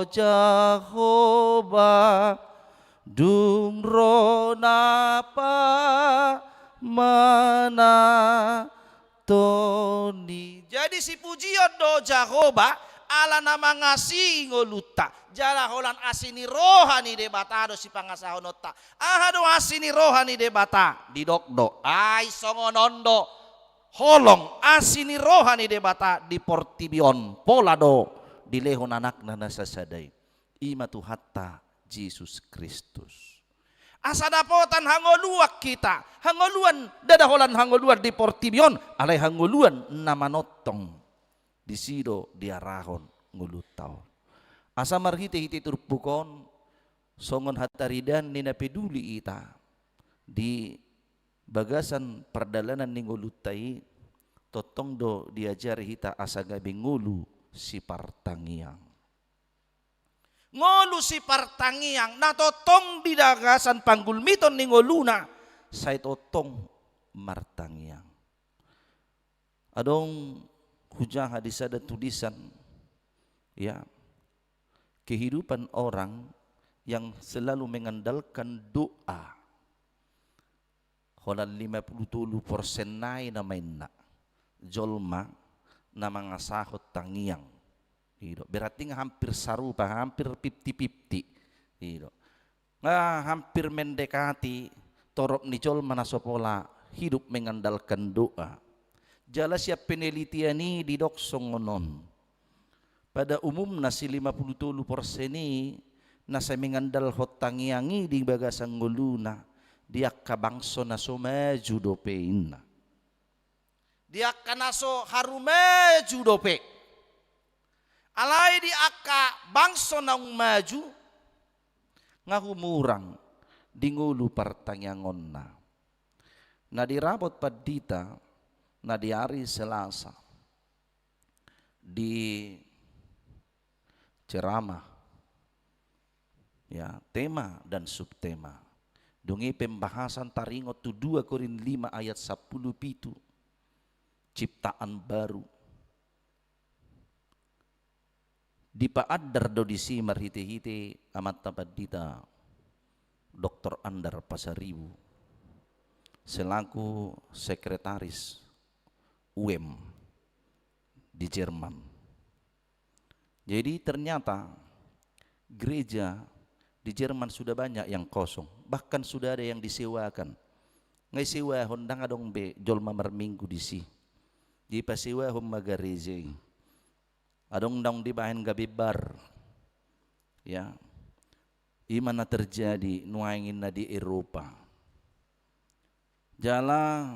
Jahowa, dung ro na pamanat on i. Jadi sipujion do Jahowa, ala na mangasihi ngolunta. Jala holan asi ni roha ni Debata do sipangasahononta. Aha do asi ni roha ni Debata? Didok do, ai songon on do holong asi ni roha ni Debata di portibi on, pola do dilehon anakna na sasada i. I ma Tuhanta Jesus Kristus. Asa dapotan hangoluan hita, hangoluan, ndada holan hangoluan di portibi on, alai hangoluan na manongtong. Disi do diarahon ngolunta on. Asa marhite-hite turpuk on, songon hataridaan ni na peduli hita di bagasan pardalanan ni ngolunta i, tongtong do diajari hita asa gabe ngolu sipartangiang. Ngolu sipartangiang, na tongtong di bagasan panggulmiton ni ngoluna, sai tongtong martangiang. Adong hujaha di sada tulisan, ya, kehidupan orang yang selalu mengandalkan doa. Holan lima pulu tolu persen nai nama inna jolma na mangasahon tangiang. I do. Berarti nga hampir sarupa, hampir fifty fifty. I do. Nga hampir mendekati torop ni jolma na so pola hidup mengandalkan doa. Jala sian penelitian i didok songon on. Pada umumna si lima pulu tolu persen i na sai mengandalhon tangiang i di bagasan ngoluna di angka bangso na so maju dope inna. Di angka na so harumaju dope. Alai di angka bangso naung maju nga humurang di ngolu partangiangonna. Na dirapot pandita na di ari Selasa di ceramah, ya, tema dan subtema. Dung i pembahasan taringot tu dua Korin lima ayat sampulu pitu, ciptaan baru. Dipaandar do disi marhite-hite amanta pandita Doktor Andar Pasaribu selaku sekretaris U M di Jerman. Jadi ternyata gereja di Jerman sudah banyak yang kosong, bahkan sudah ada yang disewakan. Nga disewahon, ndang adong be jolma marminggu disi. Dipasewahon ma gereja i. Adong naung dibahen gabe bar. Ya. I ma na terjadi nuaeng i na di Eropa. Jala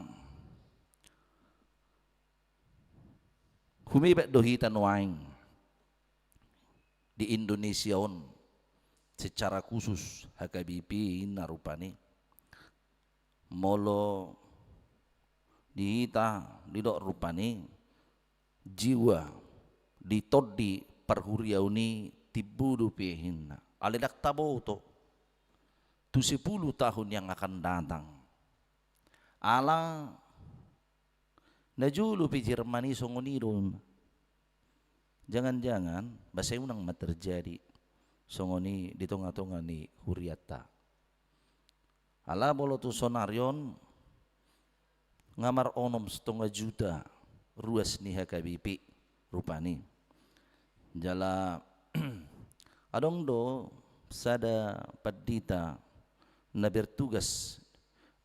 humebat do hita nuaeng di Indonesia on, secara khusus H K B P i na rupani. Molo di hita didok rupani, jiwa di tondi parhuriaon i timbo dope ninna. Alai ndang taboto tu sepuluh tahun yang akan datang. Ala na jolo pe Jerman i songon i do. Jangan-jangan ba sai unang ma terjadi songon i di tonga-tonga ni hurianta. Ala molo tu sonari on nga maronom satonga juta ruas ni H K B P rupani. Jala adong do sada pandita na bertugas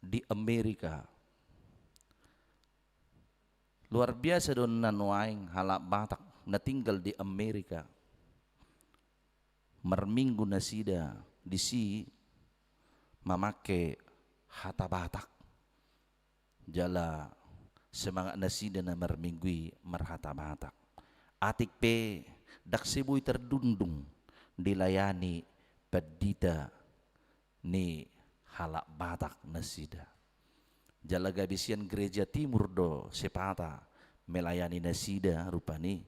di Amerika. Luar biasa do na nuaeng halak Batak na tinggal di Amerika. Marminggu nasida disi mamangke hata Batak. Jala semangat nasida na marminggu i marhata Batak. Atik pe ndang sai boi tardungdung dilayani pandita ni halak Batak nasida. Jala gabe sian gereja timur do Sepata melayani nasida rupani,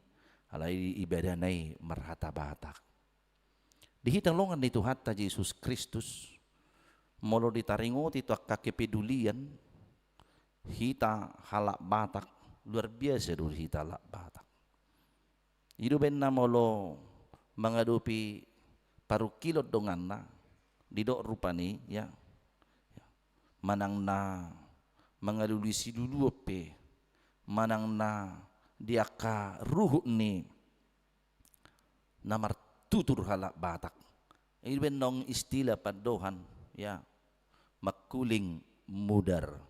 alai ibadahna i marhata Batak. Di hita dongan ni Tuhanta Jesus Kristus, molo ditaringoti tu angka kepedulian, hita halak Batak, luar biasa do hita halak Batak. I do umbahen na molo mangadopi parungkilon donganna, didok rupani, ya. Manang na mangalului siluluon pe, manang na di angka ruhut ni na martutur halak Batak. I do umbahen naung istilah pandohan, ya, mangkuling mudar.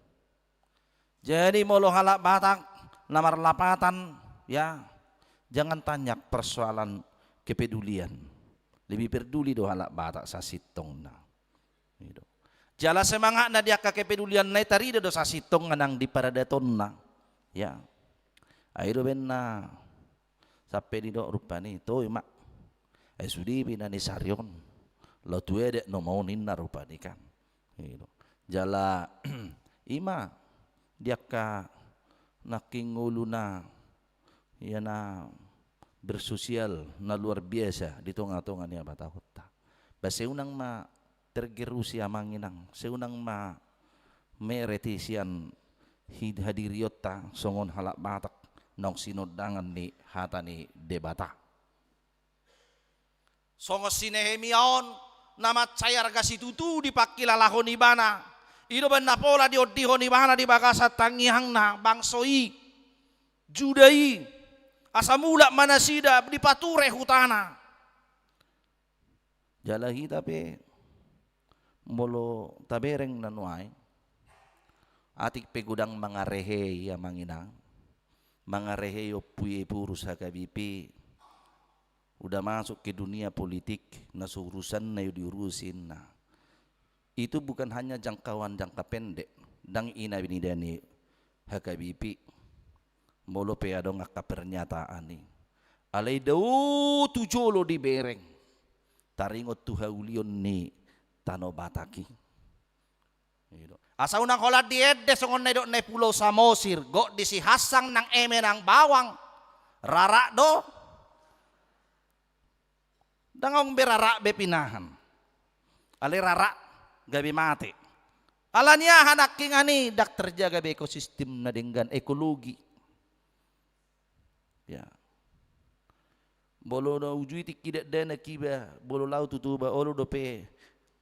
Jadi molo halak Batak na marlapatan, ya, jangan tanya persoalan kepedulian. Lebih peduli do halak Batak sasintongna. I do. Jala semangatna di angka kepedulianna i tarida do sasintongna nang di paradatonna. Ya. Ai do umbahen na sampe didok rupani, toe ma. Ai sude pe na ni sarion. Laho tu adat nama on ninna rupani kan. I do. Jala i ma di angka nangkin ngolu na, ia na bersosial na luar biasa di tonga-tonga ni habatahonta. Ba sai unang ma tergerusi amang inang, sai unang ma mereti sian hi-, hadirionta songon halak Batak naung sinondangan ni hata ni Debata. Songon si Nehemia on, na mansai arga situtu dipangkilalahon ibana. I do umbahen na pola diondihon ibana di bagasan tangiangna bangso i, Juda i, asa mulak ma nasida dipature hutana. Jala hita pe molo tabereng na nuaeng, atik pe godang mangarehei amang inang, mangarehei ompu i purus H K B P, udah masuk ke dunia politik, na so urusanna i diurusi ninna. Itu bukan hanya jangkauan jangka pendek, ndang i na nida ni H K B P. Molo pe adong angka pernyataan i, alai dao tu jolo dibereng, taringot tu haulion ni tano Batak i. I do. Asa unang holan diende songon na nidok na i Pulau Samosir, gok disi hansang nang eme nang bawang, rarak do. Ndang adong be rarak be pinahan. Alai rarak gabe mate. Alani aha nangkiningan i? Ndang terjaga be ekosistem na denggan, ekologi. Ya. Molo na uju i tingki dakdanak iba, molo laho tu Toba, olo dope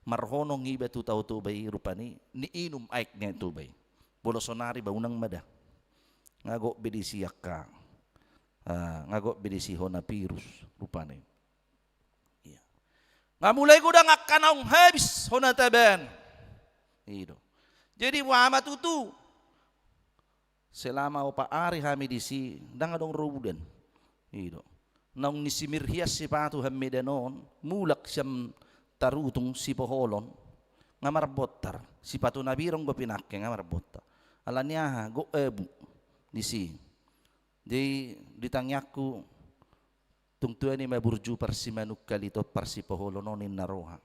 marhonong iba tu Tao Toba i, rupani niinum aek ni Toba i. Molo sonari ba unang ma da. Nga gok be disi angka, ah, nga gok be disi hona virus, rupani. Iya. Nga mulai godang angka naung habis hona taban. I do. Jadi boha ma tutu? Selama opat ari hami disi, ndang adong ro udan. I do. Naung nisimir hian sipatu hami medan on, mulak sian Tarutung Sipoholon, nga marbontar. Sipatu na birong do pinangke, nga marbontar. Alani aha? Gok abu disi. Jadi di tangiangku, tung tua ni ma burju parsimanungkal i tong, parsipoholon on, ninna roha.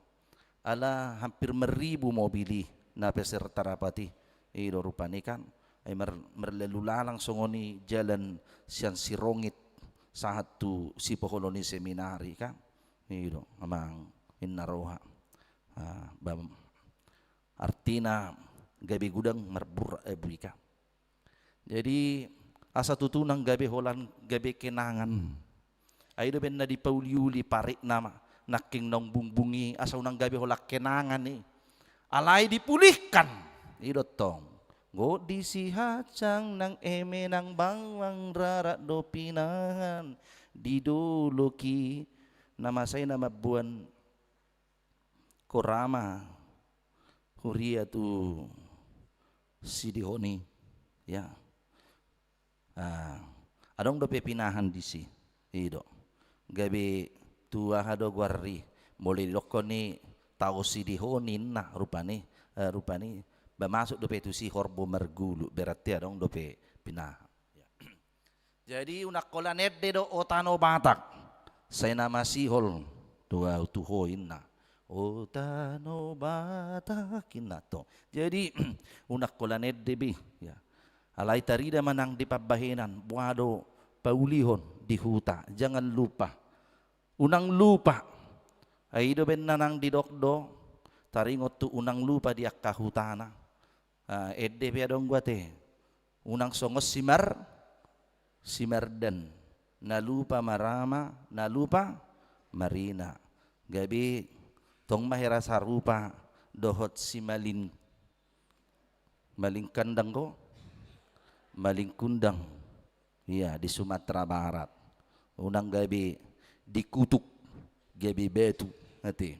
Ala hampir marribu mobil i na peserta rapat i. I do rupani kan. Ai mar-, marlalu lalang songon i jalan sian Sirongit sahat tu Sipoholon i seminari kan. I do amang, ninna roha. Ah, bam-, artina gabe godang marburrak abu i kan. Jadi, asa tutu unang gabe holan gabe kenangan. Ai do baen na dipauliuli parik nama, nangkin naung bungbung i, asa unang gabe holan kenangan i. Alai dipulihkan. I do tong. Gok disi hansang nang eme nang bawang, rarak do pinahan di dolok i. Na masa i na mamboan korama huria tu Sidihon i, ya. Ah, adong dope pinahan disi. I do. Gabe tu aha do goar i? Molo didokkon i Tao Sidihon i ninna, rupani, eh, rupani ba masuk dope tusi horbo margulu, berarti adong dope pinahan. Ya. Jadi unang holan ende do, o tano Batak, sai na masihol do ahu tu ho, ninna. O tano Batak, ninna tong. Jadi unang holan ende be, ya. Alai tarida ma nang di pambahenan, boha do paulihon di huta, jangan lupa. Unang lupa. Ai i do baen na nang didok do, taringot tu unang lupa di angka hutana. Ah, ende pe adong do ate. Unang songon si Mar-, si Mardan. Na lupa marama, na lupa marina. Gabe tong ma hira sarupa dohot si Malin-, Malingkandang do? Malingkundang. Iya, di Sumatera Barat. Unang gabe dikutuk, gabe batu, ate.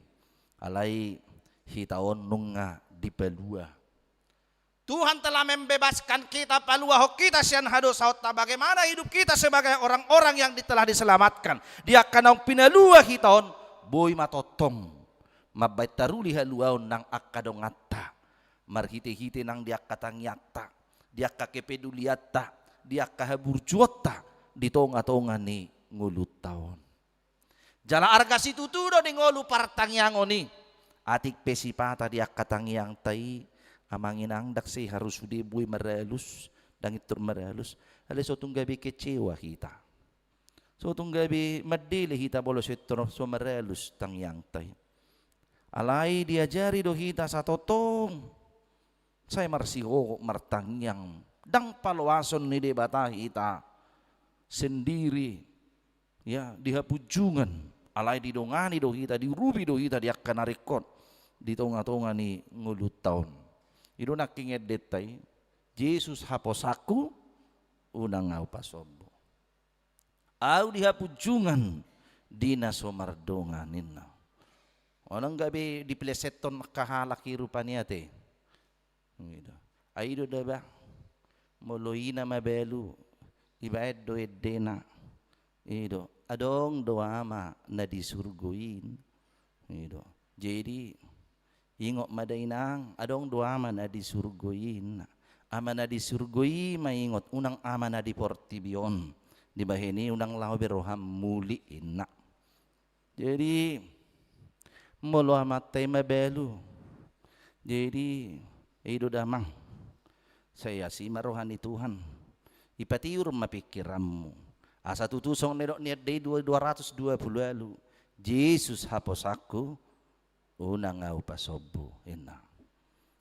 Alai hita on nunga dipalua. Tuhan telah membebaskan kita, paluahon hita sian hadosaonta. Bagaimana hidup kita sebagai orang-orang yang di-, telah diselamatkan? Di angka naung pinalua hita on, boi ma tongtong mambaen taruli haluaon nang angka donganta, marhite-hite nang di angka tangiangta, di angka kepedulianta, di angka haburjuonta di tonga-tonga ni ngolunta on. Jala arga situtu do di ngolu partangiangon i. Atik pe sipata di angka tangiangta i, amang inang, ndang sai harus sude boi maralus, ndang intor maralus. Alai so tung gabe kecewa hita. So tung gabe mandele hita molo so intor so maralus tangiangta i. Alai diajari do hita satongtong. Sai marsigogok martangiang. Ndang paloason ni Debata hita sendiri. Ya, di hapunjungan. Alai didongani do hita, diurupi do hita di angka na ringkot di tonga-tonga ni ngolunta on. I do nangkin endenta i, Jesus haposanku, unang ahu pasombu. Ahu di hapunjungan di na so mardongan, ninna. Unang gabe dipleseton angka halak i rupani, ate. I do. Ai i do da ba. Molo i na mabalu, dibaen do endena. I do. Adong do Ama na di surgo i. I do. Jadi, ingot ma da inang, adong do Ama na di surgo i, ninna. Ama na di surgo i ma ingot, unang Ama na di portibi on. Dibahen i unang laho be roham muli, ninna. Jadi, molo amanta i mabalu. Jadi, I do damang. Sai asi ma roha ni Tuhan. Ipatiur ma pingkiranmu. Asa tutu songon na nidok ni Ende i dua, dua ratus dua puluh ualu. Jesus haposanku, unang ahu pasombu, ninna.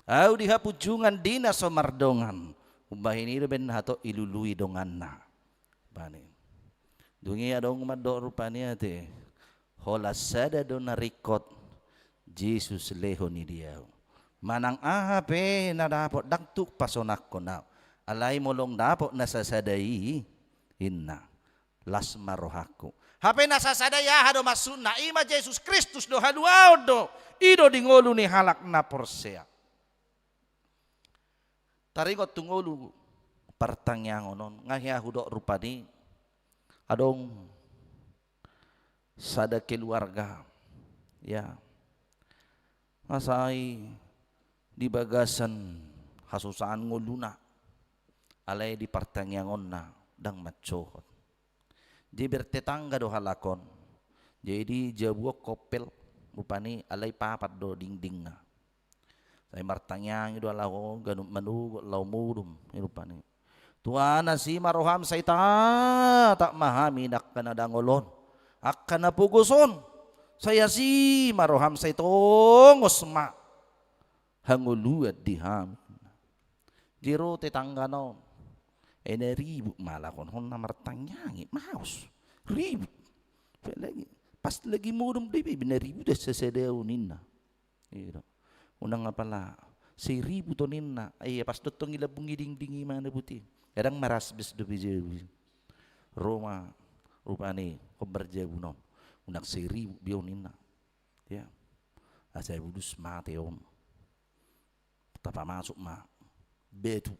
Ahu di hapunjungan di na so mardongan. Umbahen i do baen hatop ilului donganna. Bani. Dung i adong mandok rupani ate. Holan sada do na ringkot, Jesus lehon i di ahu. Manang aha pe na dapot ndang tuk pasonangkon ahu. Alai molo ndang dapot na sasada i, ninna. Las ma rohangku. Hape na sasada i aha do maksudna? I ma Jesus Kristus do, haluaon do. I do di ngolu ni halak na porsea. Taringot tu ngolu partangiangon on, nga hea hudok rupani, adong sada keluarga, ya, nga sai di bagasan hasusaan ngoluna, alai di partangiangonna ndang mansohot. Jadi bertetangga do halak on. Jadi jabu on koppel, rupani alai papat do dingdingna. Sai martangiang i do halak on, ganup manogot laho modom, i rupani. Tuhan, asi ma roham sai tatap ma hami angka na dangol on, angka na pogos on. Sai asi ma roham sai tongos ma hangoluan di hami. Jadi ro tetanggana on. E na ribut ma halak on, hona martangiang i, maos. Ribut. Apalagi, pas lagi modom dope, na ribut sasada on ninna. Iya do. Unang apala, sai ribut on ninna. Iya, pas dontong i lambung i dingding i manang buti. Kadang marasbes dope jabu. Ro ma, rupani, hombar jabuna on. Unang sai ribut be on ninna. Ya. Asa bulus mate on. Tapamasuk ma batu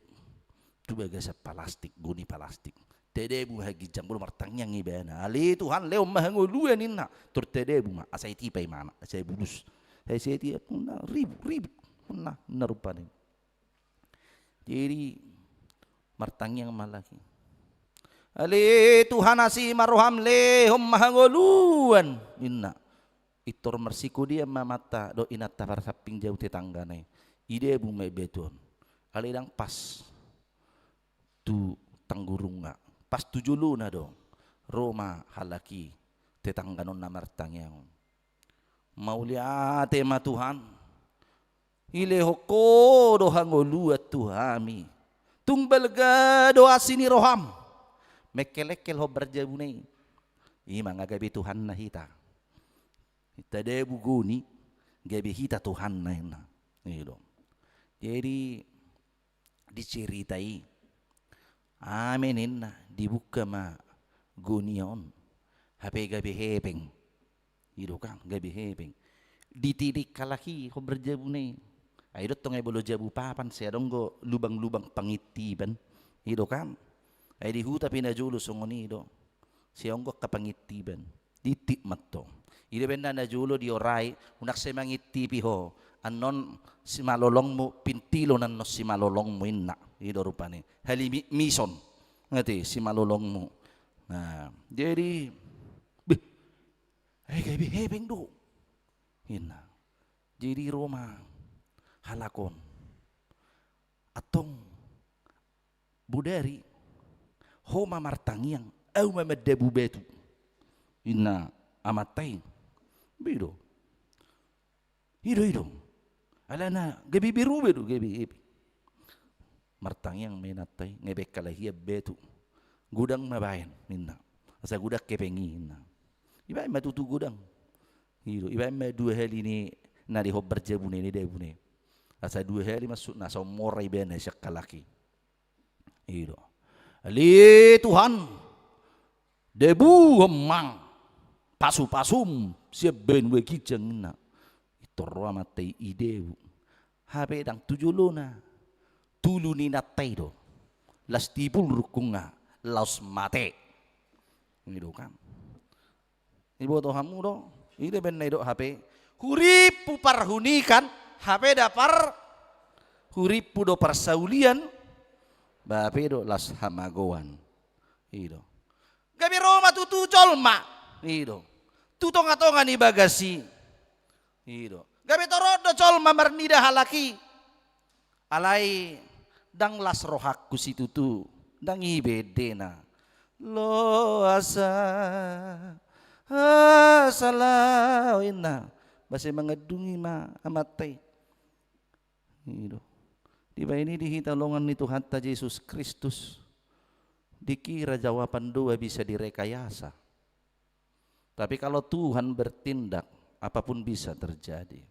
tu bagasan palastik, goni palastik. Tadabu ma ginjang, molo martangiang ibana. Ale Tuhan, lehon ma hangoluan ninna. Tor tadabu ma, asa itipa imana, asa bulus. Asa itipa, ninna, ribut, ribut. Ninna, ninna rupani. Jadi martangiang ma halak i. Ale Tuhan, asi ma roham, lehon ma hangoluan ninna. Pintor marsikodean ma amanta dohot inanta parsamping jau tetanggana i. Idabu ma i batu on. Alai ndang pas tu tanggurungna. Pas tu jolona do. Ro ma halak i tetanggana on na martangiang on. Mauliate ma Tuhan. Ilehon Ho do hangoluan tu hami. Tung balga do asi ni roham. Mengkelengkel hombar jabuna i. I ma nga gabe Tuhanna hita. Tadabu goni, gabe hita Tuhanna ninna. I do. Jadi, di cerita i, ame ninna, dibuka ma goni on. Hape gabe hepeng. I do kan, gabe hepeng. Ditilik halak i hombar jabuna i. Ai dontong ai molo jabu papan, sai adong do lubang-lubang pangintipan. I do kan. Ai di huta pe na jolo songon i do. Sai adong do angka pangintipan. Ditik ma antong. I do baen na jolo diorai, unang sai mangintipi ho. Annon simalolongmu, pintilon annon simalolongmu ninna. I do rupani. Halimit mison. Nga ate simalolongmu. Nah, jadi, beh, ai gabe hepeng do. Ninna. Jadi ro ma halak on. Antong bodari, ho ma martangiang, ahu ma mandabu batu. Ninna amanta i. Be do. I do, i do. Alana gabe berubah do, gabe hepeng. Martangiang ma inanta i, nga ibaen halak i batu. Godang ma baen, ninna. Asa godang hepeng i, ninna. Ibaen ma tutu godang. I do, ibaen ma dua hali ni na di hombar jabuna i, ni dabuna i. Asa dua hali maksudna, asa mora ibana sian halak i. I do. Ale Tuhan, dabuhon ma pasupasu sian banua ginjang ninna. Pintor ro amanta i, idabu. Hape ndang tu jolona. Tu ulu ni inanta i do. Las tibu rungkungna, laos mate. I do kan. Iboto hamu do, i do baen na didok hape, hurimpu parhunikan, hape da par, hurimpu do parsaulian, hape do las hamagoan. I do. Gabe ro ma tutu jolma. I do. Tu tongatonga ni bagas i. I do. Gabe torop do jolma marnida halak i. Alai ndang las rohangku situtu, ndang i be endena. Loas, asa laho inna. Boasa mangandungi ma amanta i. I do. Dibahen i di hita holongan ni Tuhanta Jesus Kristus, dikira jawaban doa bisa direkayasa. Tapi kalau Tuhan bertindak, apapun bisa terjadi.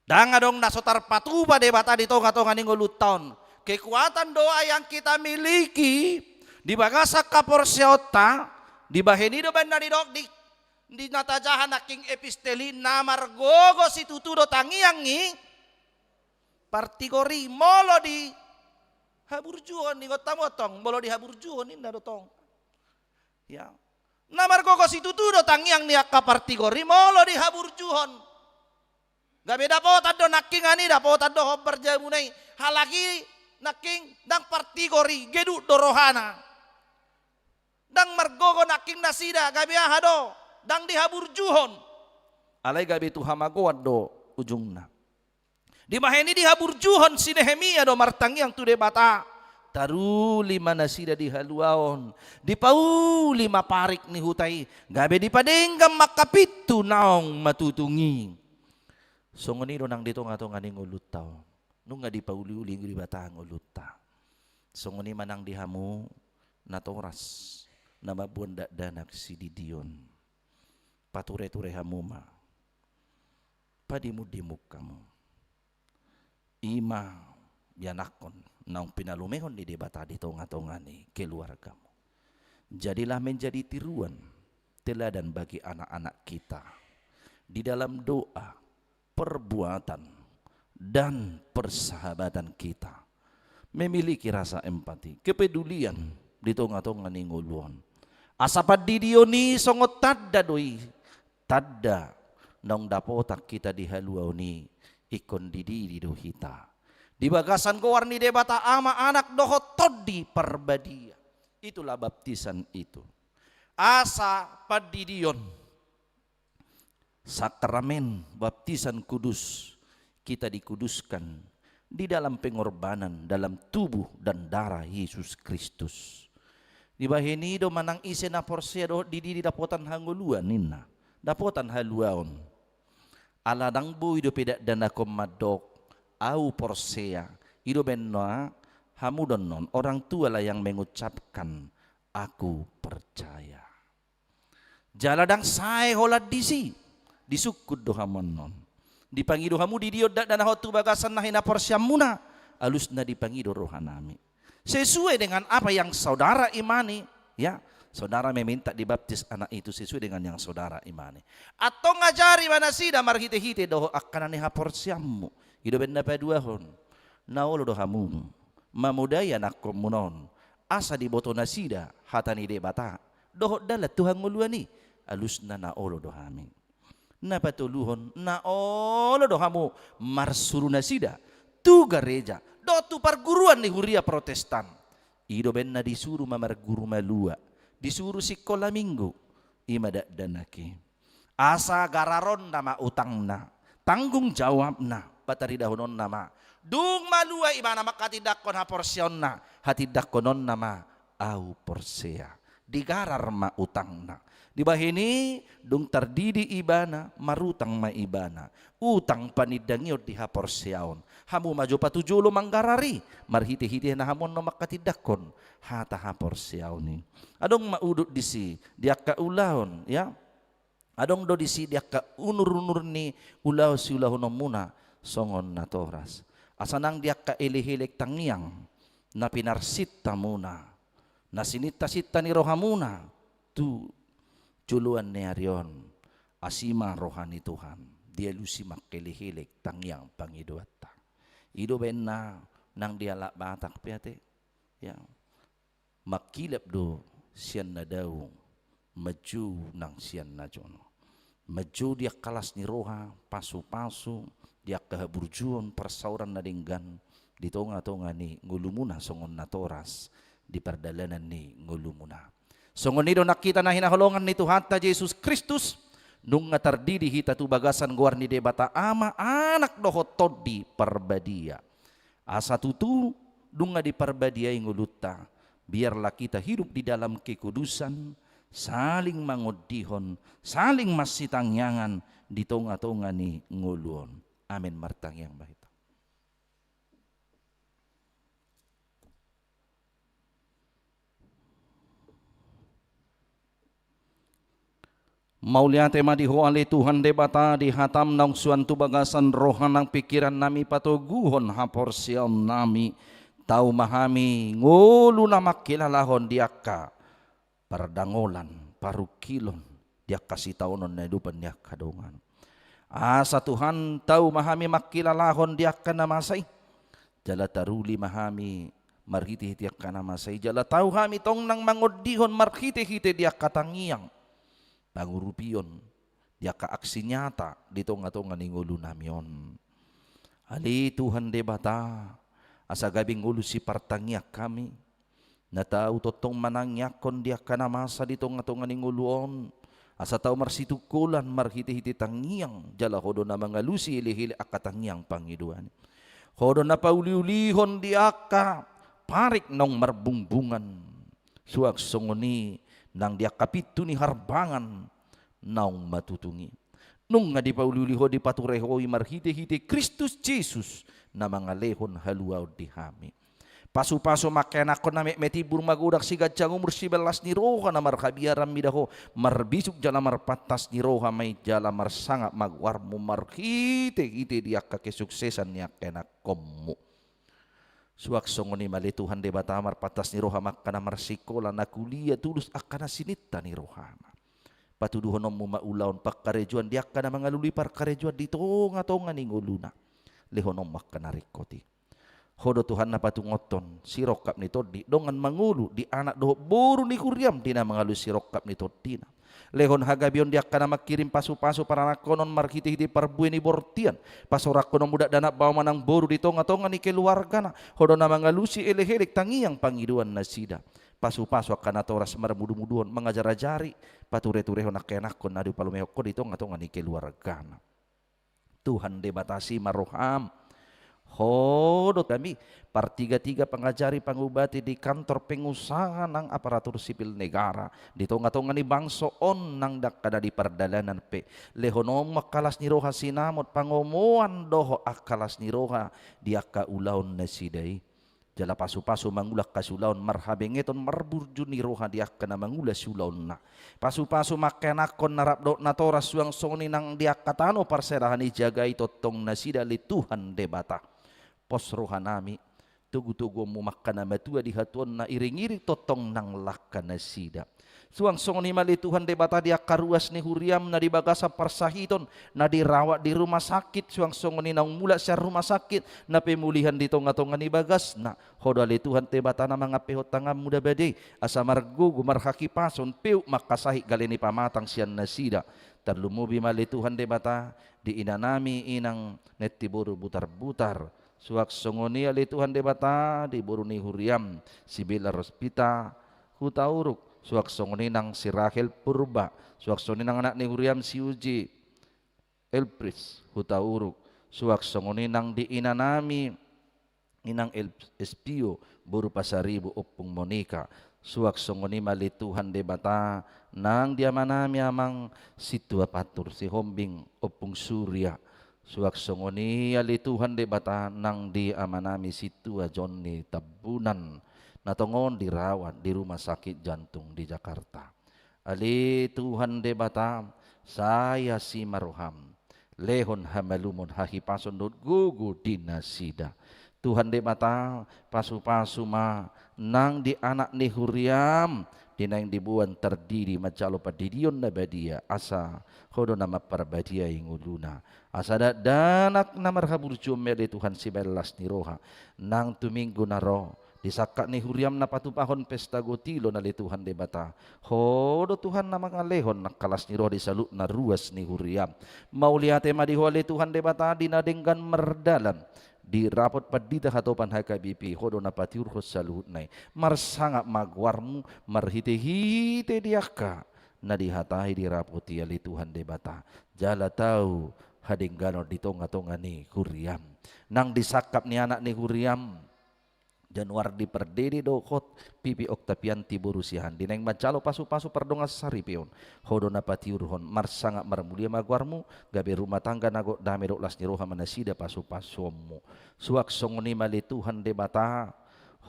Ndang adong na so tarpatupa Debata di tonga-tonga ni ngolunta on. Kekuatan doa yang kita miliki di bagasan haporseaonta, dibahen i do baen na didok di, di na tajaha nangkin epistel i, na margogo situtu do tangiang ni partigor i, molo dihaburjuhon, ingot hamu antong, molo dihaburjuhon inna do tong. Ya. Na margogo situtu do tangiang ni angka partigor i molo dihaburjuhon. Gabe dapotan do nangkin ani, dapotan do hombar jamuna i. Halak i nangkin ndang partigor i, geduk do rohana. Ndang margogo nangkin nasida, gabe aha do, ndang dihaburjuhon. Alai gabe tu hamagoan do ujungna. Dibahen i dihaburjuhon si Nehemia do martangiang tu Debata. Taruli ma nasida di haluaon. Dipauli ma parik ni huta i. Gabe dipadenggan ma angka pintu naung matutung i. Songon i do nang di tonga-tonga ni ngolunta on. Nunga dipauli-uli Debata ngolunta. Songon i ma nang di hamu natoras na mamboan dakdanak sididion. Pature-ture hamu ma. Padimundimung hamu. I ma ianakhon naung pinalumehon ni Debata di tonga-tonga ni keluargamu. Jadilah menjadi tiruan, teladan bagi anak-anak kita di dalam doa, perbuatan, dan persahabatan kita. Memiliki rasa empati, kepedulian di tonga-tonga ni ngolu on. Asa pandidion i songon tanda do i, tanda naung dapotan hita di haluaon i, ingkon dididi do hita di bagasan goar ni Debata Ama, Anak dohot Tondi Parbadia. Itulah baptisan itu. Asa pandidion, sakramen baptisan kudus, kita dikuduskan di dalam pengorbanan dalam tubuh dan darah Yesus Kristus. Dibahen i do manang ise na porsea dohot dididi dapotan hangoluan ninna, dapotan haluaon. Ala ndang boi dope dakdanak on mandok, au porsea, i do baen na hamu dohonon, orang tua lah yang mengucapkan, aku percaya. Jala ndang sae holan disi, disungkun do hamu annon. Dipangido hamu didion dakdanak on tu bagasan na hinaporseaonmuna, alusna dipangido rohanami. Sesuai dengan apa yang saudara imani, ya, saudara meminta dibaptis anak itu sesuai dengan yang saudara imani. Antong ajari ma nasida marhite-hite dohot angka na nihaporseanmu. I do baen na paduahon. Na olo do hamu mamodai anakhonmuna on, asa diboto nasida hata ni Debata dohot dalan tu hangoluan i, alusna na olo do hami. Na patoluhon, na olo do hamu marsuru nasida tu gareja dohot tu parguruan ni huria Protestan. I do baen na disuru ma marguru malua, disuru sikola minggu, i ma dakdanak i. Asa gararonna ma utangna, tanggung jawabna, pataridahononna ma. Dung malua ibana manghatindanghon haporseaonna, hatindanghononna ma, au porsea. Digarar ma utangna. Dibahen i, dung tardidi ibana, marutang ma ibana. Utang panindangion di haporseaon. Hamu ma jo patujolo manggarar i, marhite-hite na hamu annon manghatindanghon hata haporseaon i. Adong ma udut disi, di angka ulaon, ya. Adong do disi di angka unur-unur ni ulaon siulahononmuna songon natoras. Asa nang di angka elek-elek tangiang na pinarsinta muna, na sininta-sinta ni rohamuna tu joloan ni ari on, asi ma roha ni Tuhan, dialusi mangkelek-elek tangiang pangidoanta. I do baen na nang di halak Batak pe ate, ya. Mangkilap do sian na dao, manjou nang sian na jono. Manjou di angka las ni roha, pasu-pasu, di angka haburjuon, parsaoran na denggan, di tonga-tonga ni ngolumuna songon natoras, di pardalanan ni ngolumuna. Songon i do nang hita na hinaholongan ni Tuhanta Jesus Kristus, nunga tardidi hita tu bagasan goar ni Debata Ama, Anak dohot Tondi Parbadia. Asa tutu, nunga diparbadiai ngolunta, biarlah kita hidup di dalam kekudusan, saling mangondihon, saling masitangiangan di tonga-tonga ni ngolu on. Amen. Martangiang ma hita. Mauliate ma di Ho ale Tuhan Debata, di hataM naung suan tu bagasan roha nang pingkiran nami patoguhon haporseaon nami. Tau ma hami ngolu na mangkilalahon di angka pardangolan, parungkilon, di angka sitaonon na niadopan ni angka dongan. Asa Tuhan, tau ma hami mangkilalahon di angka na masa i. Jala taruli ma hami marhite-hite angka na masa i, jala tau hami tong nang mangondihon marhite-hite di angka tangiang, pangurupion, di angka aksi nyata di tonga-tonga ni ngolu nami on. Ale Tuhan Debata, asa gabe ngolu sipartangiang hami, na tau tongtong manangiangkon di angka na masa di tonga-tonga ni ngolu on, asa tau marsitungkolan marhite-hite tangiang, jala Ho do na mangalusi elek-elek angka tangiang pangidoan i. Ho do na pauli-ulihon di angka parik naung marbungbungan, suang songon i nang di angka pintu ni harbangan naung matutung i. Nunga dipauli-uli Ho, dipature Ho i marhite-hite Kristus Jesus na mangalehon haluaon di hami. Pasu-pasu ma angka ianakhon na metmet, timbur ma godang, siganjang umur, siballas ni roha na marhabiaran mida Ho, marbisuk jala marpantas ni roha ma i, jala marsangap ma goarMu marhite-hite di angka kesuksesan ni angka ianakhonMu. Suang songon i ma ale Tuhan Debata, marpantas ni roha ma angka na marsikola, na kuliah, tudos angka na sininta ni rohana. PatuduhononMu ma ulaon pangkarejoan di angka na mangalului pangkarejoan di tonga-tonga ni ngoluna. LehononMu angka na ringkot i. Ho do Tuhan na patungothon sirongkap ni tondi, dongan mangolu di anak dohot boru ni huriaM di na mangalului sirongkap ni tondina. Lehon hagabeon di angka na mangkirim pasu-pasu paranakhonon marhite-hite parbue ni bortian. PasoranghononMu dakdanak baoa manang boru di tonga-tonga ni keluargana. Ho do na mangalusi elek-elek tangiang pangidoan nasida. Pasu-pasu angka natoras marmudu-muduhon mangajar-ajari, pature-turehon angka ianakhon na dipalumehonon Ho di tonga-tonga ni keluargana. Tuhan Debata, asi ma rohaM. Ho do hami, partiga-tiga pangajari pangubati di kantor pengusaha nang aparatur sipil negara, di tonga-tonga ni bangso on nang di angka na di pardalanan pe. LehononMu angka las ni roha sinamot, pangomoan dohot angka las ni roha di angka ulaon nasida i. Jala pasu-pasu mangula angka siulaon marhabengeton, marburju ni roha di angka na mangula siulaonna. Pasu-pasu ma angka ianakhon na rap dohot natoras suang songon i nang di angka tano parserahan i, jagai tongtong nasida ale Tuhan Debata. Pos rohanami, togu-toguonMu ma angka na matua di hatuaonna, iring-iring tongtong nang langka nasida. Suang songon i ma ale Tuhan Debata di angka ruas ni huriaM na di bagasan parsahiton, na dirawat di rumah sakit, suang songon i naung mulak sian rumah sakit, na pemulihan di tonga-tonga ni bagasna. Ho do ale Tuhan Debata na mangampehon tanganMu na badia i, asa margogo marhahipason, peuk ma angka sahit gale ni pamatang sian nasida. Tarlumobi ma ale Tuhan Debata di inanami Inang Netti boru Butarbutar. Suang songon i ale Tuhan Debata di boru ni huriaM si Bella Rospita Hutauruk, suang songon i nang si Rahel Purba, suang songon i nang anak ni huriaM si Uji Elpris Hutauruk, suang songon i nang di inanami Inang El-, Espio boru Pasaribu Ompung Monika, suang songon i ma ale Tuhan Debata nang di amanami Amang Sintua Pantur Sihombing Ompung Surya, suang songon i ale Tuhan Debata nang di amanami Sintua Jonni Tambunan, na tongon dirawat di Rumah Sakit Jantung di Jakarta. Ale Tuhan Debata, sai asi ma rohaM, lehon hamalumon, hahipason dohot gogo di nasida. Tuhan Debata, pasu-pasu ma nang di anak ni huriaM, di naeng diboan tardidi manjalo pandidion na badia, asa Ho do na mamparbadiai ngoluna. Asa dakdanak na marhaburjuon ma i ale Tuhan sibahen las ni roha, nang tu minggu na ro, di sangkap ni huriaM na patupahon pesta gotilo na ale Tuhan Debata, Ho do Tuhan na mangalehon angka las ni roha di saluhutna ruas ni huriaM. Mauliate ma di Ho ale Tuhan Debata di na denggan mardalan di rapot pandita hatopan H K B P, Ho do na patiurhon saluhutna i. Marsangap ma goarMu marhite-hite di angka na dihatai di rapot i ale Tuhan Debata. Jala tau hadengganon di tonga-tonga ni huriaM. Nang di sangkap ni anak ni huriaM, Januardi Pardede dohot Pipi Oktavianti boru Siahaan, di naeng manjalo pasu-pasu pardongan saripeon, Ho do na patiurhon, marsangap marmulia ma goarMu, gabe rumah tangga na gok, dame dohot las ni roha ma nasida pasu-pasuonMu. Suang songon i ma ale Tuhan Debata,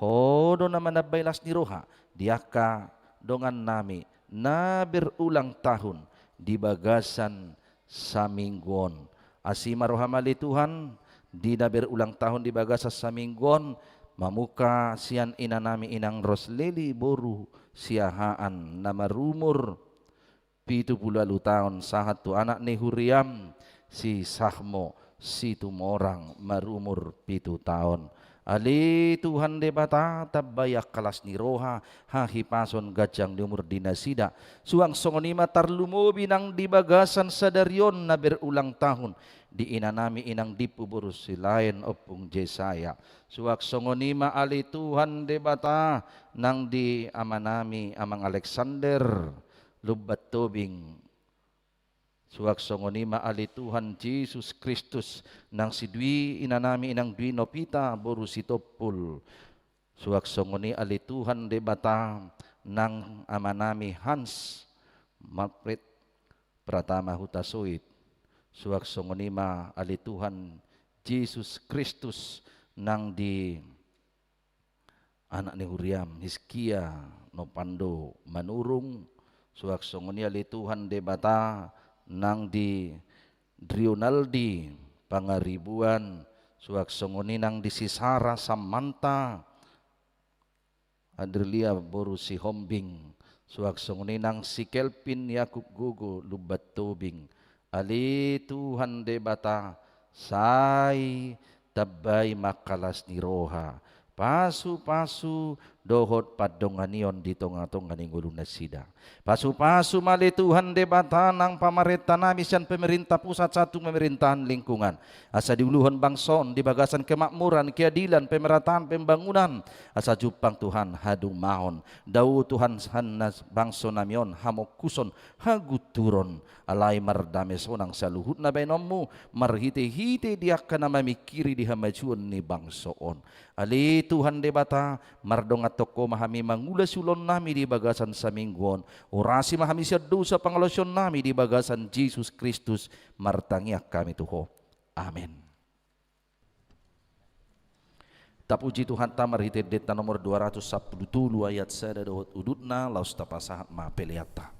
Ho do na manambai las ni roha di angka dongannami na berulang tahun di bagasan saminggu on. Asi ma rohaM ale Tuhan, di na berulang tahun di bagasan saminggu on, mamungka sian inanami inang Rosleli boru Siahaan na marumur pitu pulu ualu taon, sahat tu anak ni huriaM si Sahmo Situmorang marumur pitu taon. Ale Tuhan Debata, tambai angka las ni roha, hahipason, ganjang ni umur di nasida. Suang songon i ma tarlumobi nang di bagasan sadari on na berulang tahun di inanami inang Dimpu boru Silaen, Ompung Jesaya. Suang songon i ma ale Tuhan Debata nang di amanami Amang Alexander Lumban Tobing. Suang songon i ma ale Tuhan Jesus Kristus nang si Dwi, inanami inang Dwi Novita boru Sitompul. Suang songon i ale Tuhan Debata nang amanami Hans Manfred Pratama Hutasoit. Suang songon i ma ale Tuhan Jesus Kristus nang di anak ni huriaM Hiskia Nopando Manurung. Suang songon i ale Tuhan Debata nang di Rionaldi Pangaribuan. Suang songon i nang di si Sara Samanta Adrilia boru Sihombing. Suang songon i nang si Kelvin Yakub Gogo Lumban Tobing. Ale Tuhan Debata, sai tambai ma angka las ni roha, pasu-pasu dohot pandonganion di tonga-tonga ni ngolu nasida. Pasu-pasu ma ale Tuhan Debata nang pamarentanami sian pemerintah pusat sahat tu pemerintahan lingkungan, asa diuluhon bangso on di bagasan kemakmuran, keadilan, pemerataan, pembangunan, asa jumpang Tuhan hadumaon. Dao Tuhan sian bangsonami on hamongkuson, hagunturon, alai mardame sonang saluhutna baenonmu, marhite-hite di angka na mamingkiri di hamajuon ni bangso on. Ale Tuhan Debata, mardongan tongko ma hami mangula siulaonnami di bagasan saminggu on. Urasi ma hami sian dosa pangalaosionnami di bagasan Jesus Kristus, martangiang hami tu Ho. Amen. Tapuji Tuhanta marhite endenta nomor dua ratus sampulu tolu ayat sada dohot udutna, laos tapasahat ma peleanta.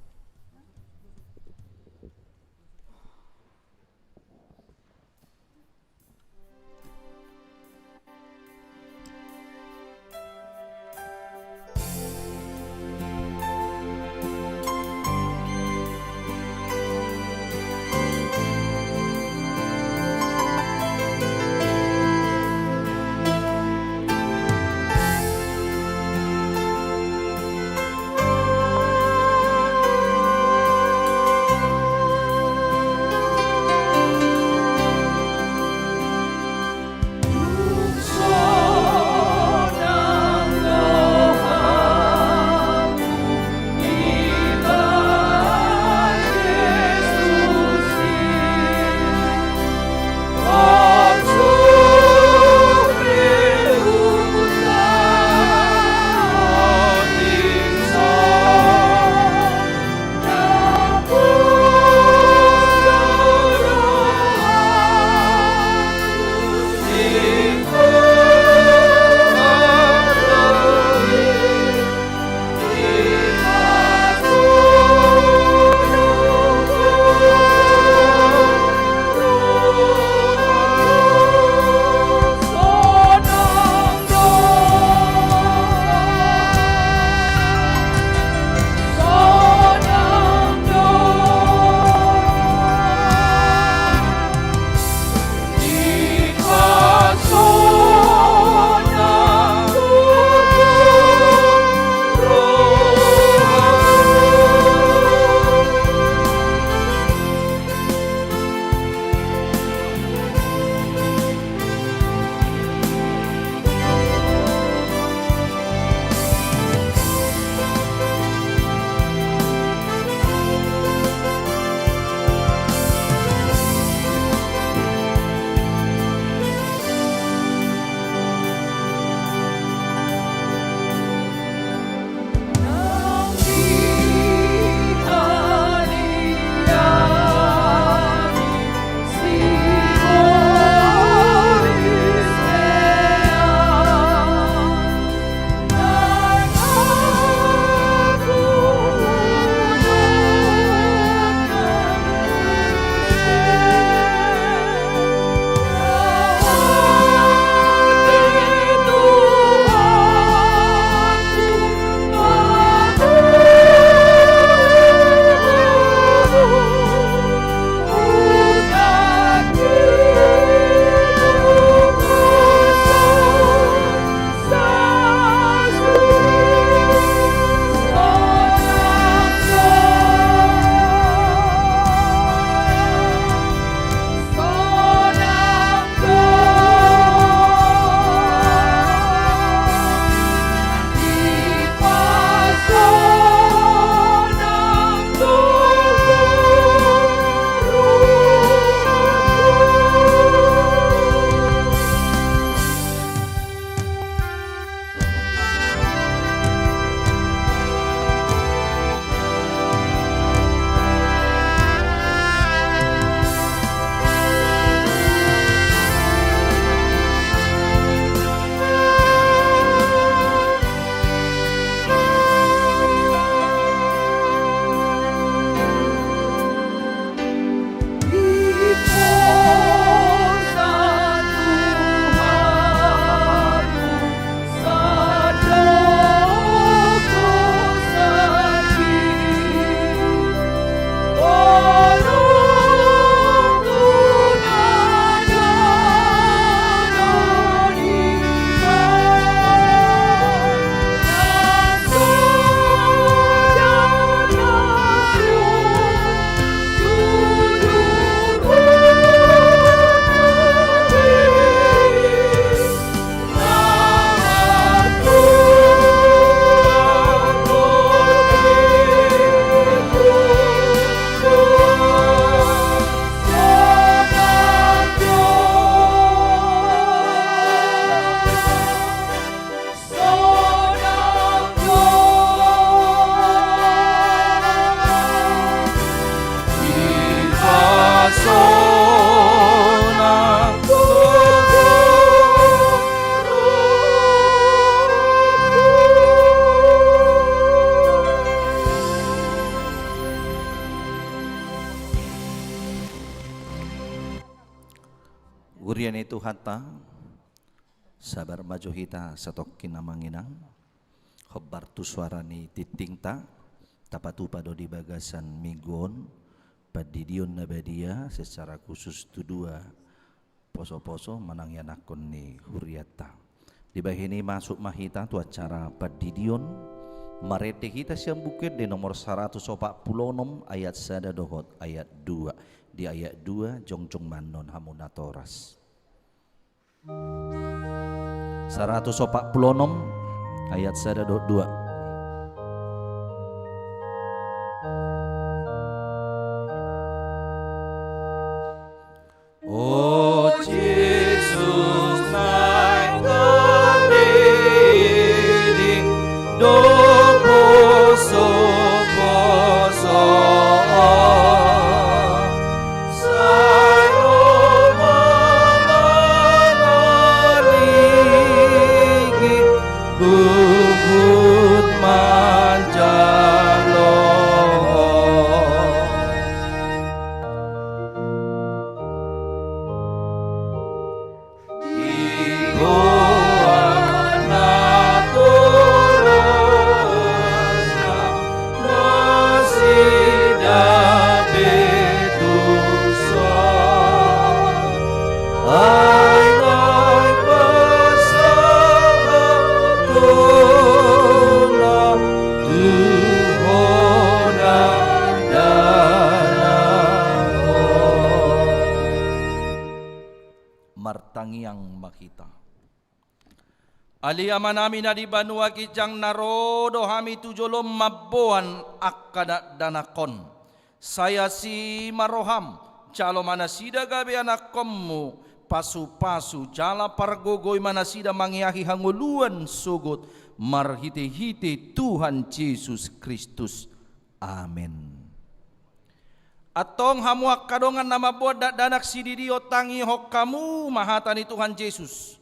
Ni Tuhanta, sabar ma jo hita satongkin amang inang, hombar tu suara ni tingtingta, tapatupa do di bagasan minggu on, pandidion na badia secara khusus tu dua poso-poso manang ianakhon ni hurianta. Dibahen i masuk ma hita tu acara pandidion, marende hita sian Buku Ende nomor saratus opat pulu onom ayat sada dohot ayat dua. Di ayat dua jongjong ma annon hamu natoras. Saratus opat pulu onom ayat sada dohot dua. O Jesus, naeng tondidi do poso-poso on, sai Ho ma mangaligi huhut manjalo Ho. Di goar na torasna nasida pe tuson, ai naeng pasahathon na tu Ho dakdanak on. Martangiang ma hita. Ale Amanami na di banua ginjang, na ro do hami tu jolom mamboan angka dakdanak on. Sai asi ma roham, jalo ma nasida gabe anakkonmu, pasu-pasu jala pargogoi ma nasida mangeahi hangoluan sogot, marhite-hite Tuhan Jesus Kristus. Amen. Antong hamu angka dongan na mamboan dakdanak sididion, tangihon hamu ma hata ni Tuhan Jesus.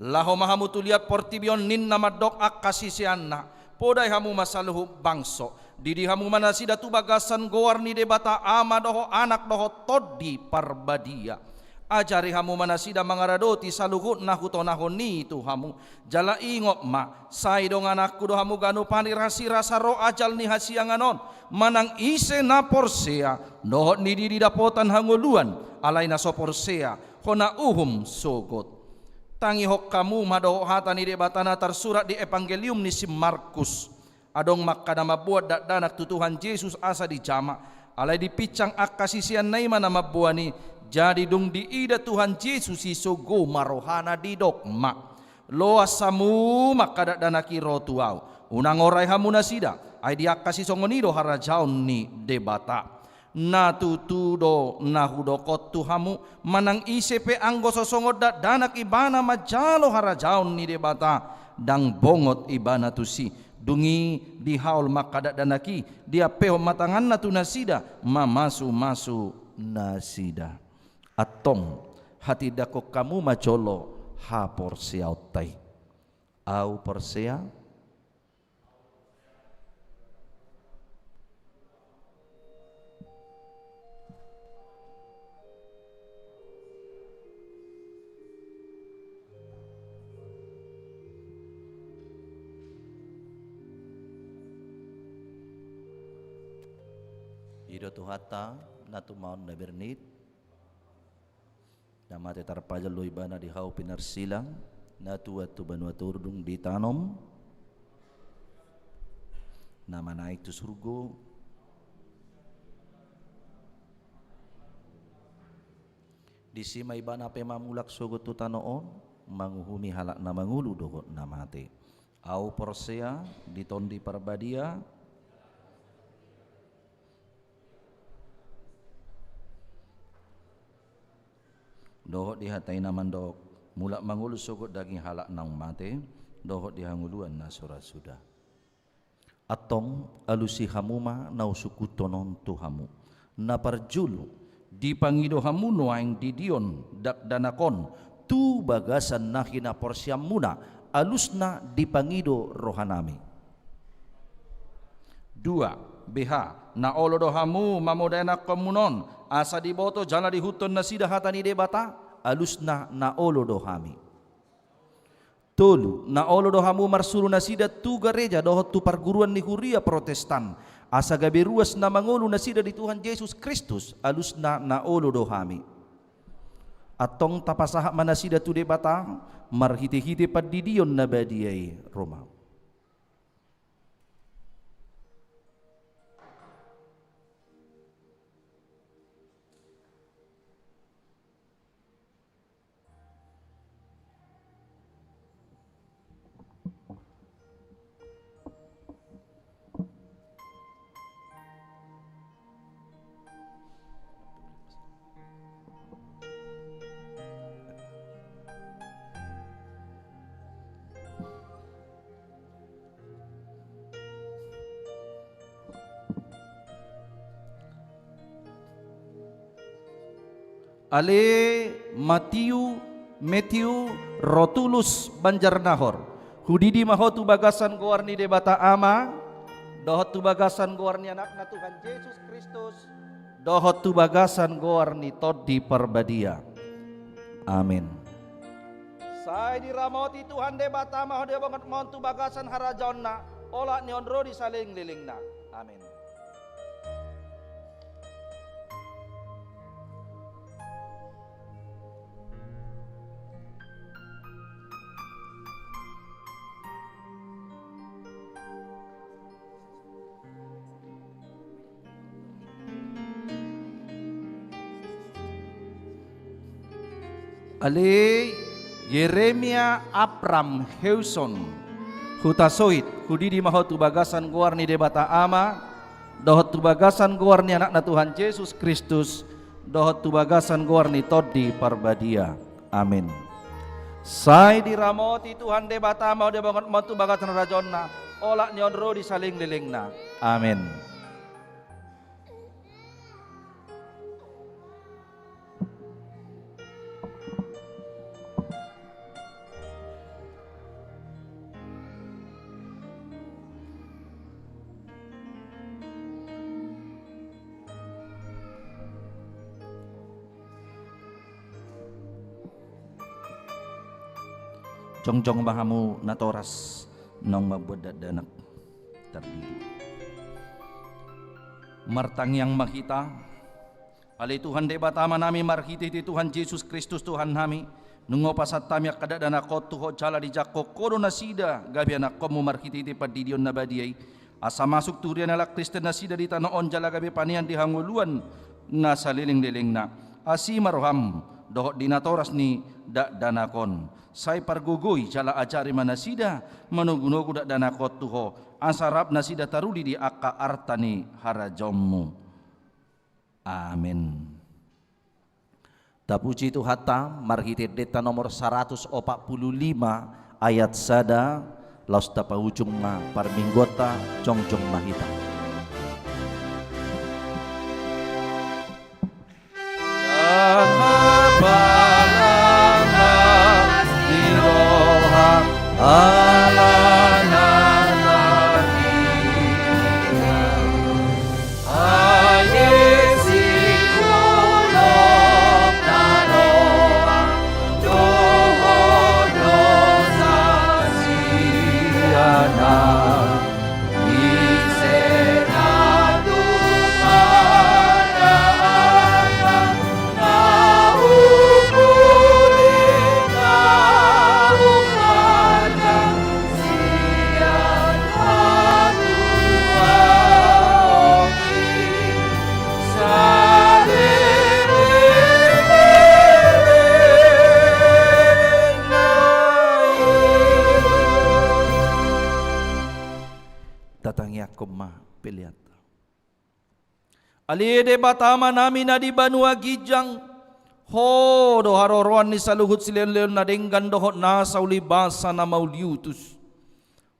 Laho ma hamu tu liat portibi on ninna mandok angka siseanna, podai hamu ma saluhut bangso, didi hamu ma nasida tu bagasan goar ni Debata Ama dohot Anak dohot Tondi Parbadia. Ajari hamu ma nasida mangaradoti saluhut na hutonahon i tu hamu. Jala ingot ma, sai dongananku do hamu ganup ari rasirasa ro ajal ni hasiangan on, manang ise na porsea, dohot ni didi dapotan hangoluan, alai na so porsea, hona uhum sogot. Tangihon hamu ma dohot hata ni Debata na tarsurat di Evangelium ni si Markus. Adong ma angka na mamboan dakdanak tu Tuhan Jesus asa dijama, alai dipinsang angka siseanna i ma na mamboan i, jadi dung diida Tuhan Jesus i sogo ma rohana, didok ma: Loas hamu ma angka dakdanak i ro tu Ahu, unang orai hamu nasida, ai di angka sisongon i do harajaon ni Debata. Na tutu do na hudok on tu hamu, manang ise pe anggo so songon dakdanak ibana manjalo harajaon ni Debata, ndang bongot ibana tusi. Dung i dihaol ma angka dakdanak i, diampehon ma tanganna tu nasida, mamasu-masu nasida. Antong hatindangkon hamu ma jolo haporseaonta i. Ahu porsea. I do Tuhanta, na tumaon na bernit. Na mate tarpajal do ibana di hau pinarsilang, na tuat tu banua toru dung ditanom, na manaek tu surgo. Disi ma ibana pe mamulak sogot tu tano on, manguhumi halak na mangolu dohot na mate. Ahu porsea di Tondi Parbadia, dohot di hata i na mandok, mulak mangolu sogot daging halak naung mate, dohot di hangoluan na so ra suda. Antong alusi hamu ma na husungkunhon on tu hamu. Na parjolo, dipangido hamu nuaeng didion dakdanak on tu bagasan na hinaporseaonmuna, alusna dipangido rohanami. Dua, beha, na olo do hamu mamodai anakkonmuna on, asa diboto jala diihuthon nasida hata ni Debata? alusna na olo do hami. Tolu, na olo do hamu marsuru nasida tu gareja dohot tu parguruan ni huria Protestan, asa gabe ruas na mangolu nasida di Tuhan Jesus Kristus, alusna na olo do hami. Antong tapasahat ma nasida tu Debata, marhite-hite pandidion na badia i. Ro ma. Ale Matiu, Matiu, Rotulus Banjarnahor, hudidi ma ho tu bagasan goar ni Debata Ama, dohot tu bagasan goar ni Anakna Tuhan Jesus Kristus, dohot tu bagasan goar ni Tondi Parbadia. Amin. Sai diramoti Tuhan Debata ma ho di bangatmon tu bagasan harajaonna, olat ni on ro di salelenglelengna. Amin. Ale Yeremia Abram Hewson, Hutasoit, hudidi ma ho tu bagasan goar ni Debata Ama, dohot tu bagasan goar ni Anakna Tuhan Jesus Kristus, dohot tu bagasan goar ni Tondi Parbadia. Amin. Sai diramoti Tuhan Debata ma ho di bangatmon tu bagasan harajaonna, olat ni on ro di salelenglelengna. Amin. Jongjong ma hamu natoras, naung mambuat dakdanak. Tardidi. Martangiang ma hita. Ale Tuhan Debata Amanami, marhitehite Tuhan Jesus Kristus Tuhannami, nunga hupasahat hami angka dakdanak on tu Ho jala dijangkon Ho do nasida gabe anakkonMu marhitehite pandidion na badia i, asa masuk tu huria ni halak Kristen nasida di tano on jala gabe panean di hangoluan na salelenglelengna. Asi ma rohaM dohot di natoras ni dakdanak on. Sai pargogoi jala ajari ma nasida manogunogu dakdanak on tu Ho, asa rap nasida taruli di angka arta ni harajaonMu. Amen. Tapuji Tuhanta, marhite endenta nomor saratus opat pulu lima ayat sada, laos tapaujung ma parmingguonta. Jongjong ma hita. Tatangiangkon ma peleanta. Ale Debata Amanami na di banua ginjang, Ho do haroroan ni saluhut silehonlehon na denggan dohot nasa ulibasa na mauliutus.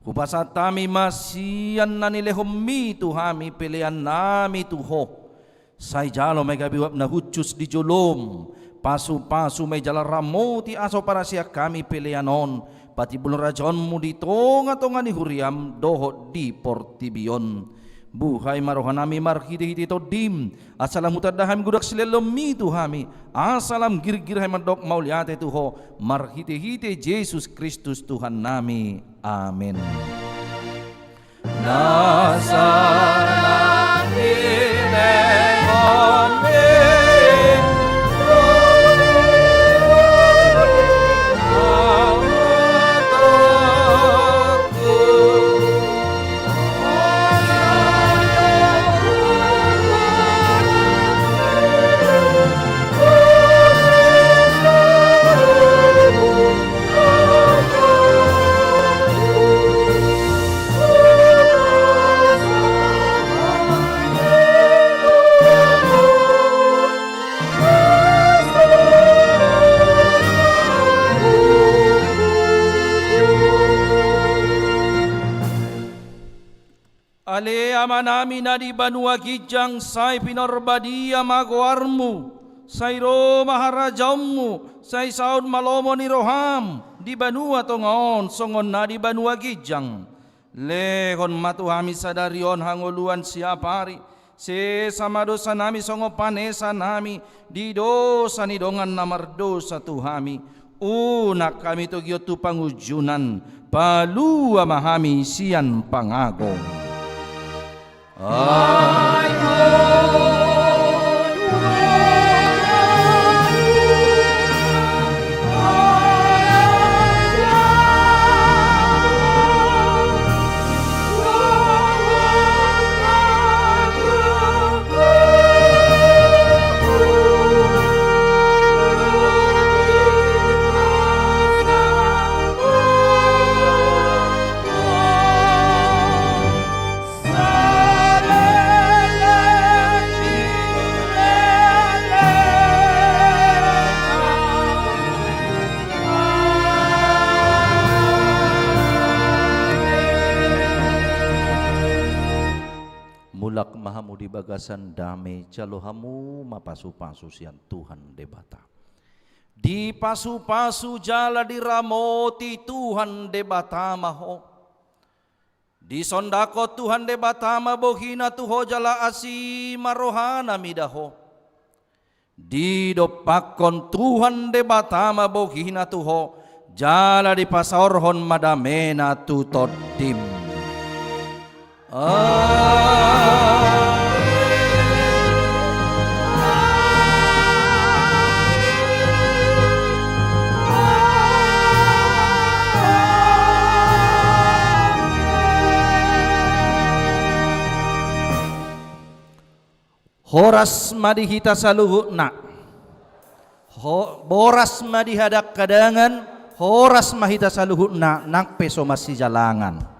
Hupasahat hami ma sian na nilehonMi tu hami peleannami tu Ho. Sai jalo ma i gabe uap na hushus di joloM, pasupasu ma i jala ramoti asa huparasian hami pelean on patimbul harajaonMu di tongatonga ni huriaM dohot di portibi on. Buhai ma rohanami marhitehite Tondim, asa lam hutanda hami godang silehonmi tu hami, asa lam girgir hami mandok mauliate tu Ho marhitehite Jesus Kristus Tuhannami. Amen. Nasa na dilehon ni Ale Amanami na di banua ginjang, sai pinarbadia ma goarmu, sai ro ma harajaonmu, sai saut ma lomo ni roham di banua tonga on songon na di banua ginjang. Lehon ma tu hami sadari on hangoluan siapari, sesa ma dosanami songon panesanami di dosa ni dongan na mardosa tu hami. Unang hami togihon tu pangunjunan, palua ma hami sian pangago. Ai Mulak ma hamu di bagasan dame, jalo hamu ma pasupasu sian Tuhan Debata. Dipasupasu jala diramoti Tuhan Debata ma ho. Disondangkon Tuhan Debata ma bohina tu ho jala asi ma rohana mida ho. Didompakkon Tuhan Debata ma bohina tu ho jala dipasaorhon ma damena tu tondim. Amen. Horas ma di hita saluhutna. Ho-, boras ma di hadanghadangan, horas ma hita saluhutna, nang pe so masijalangan.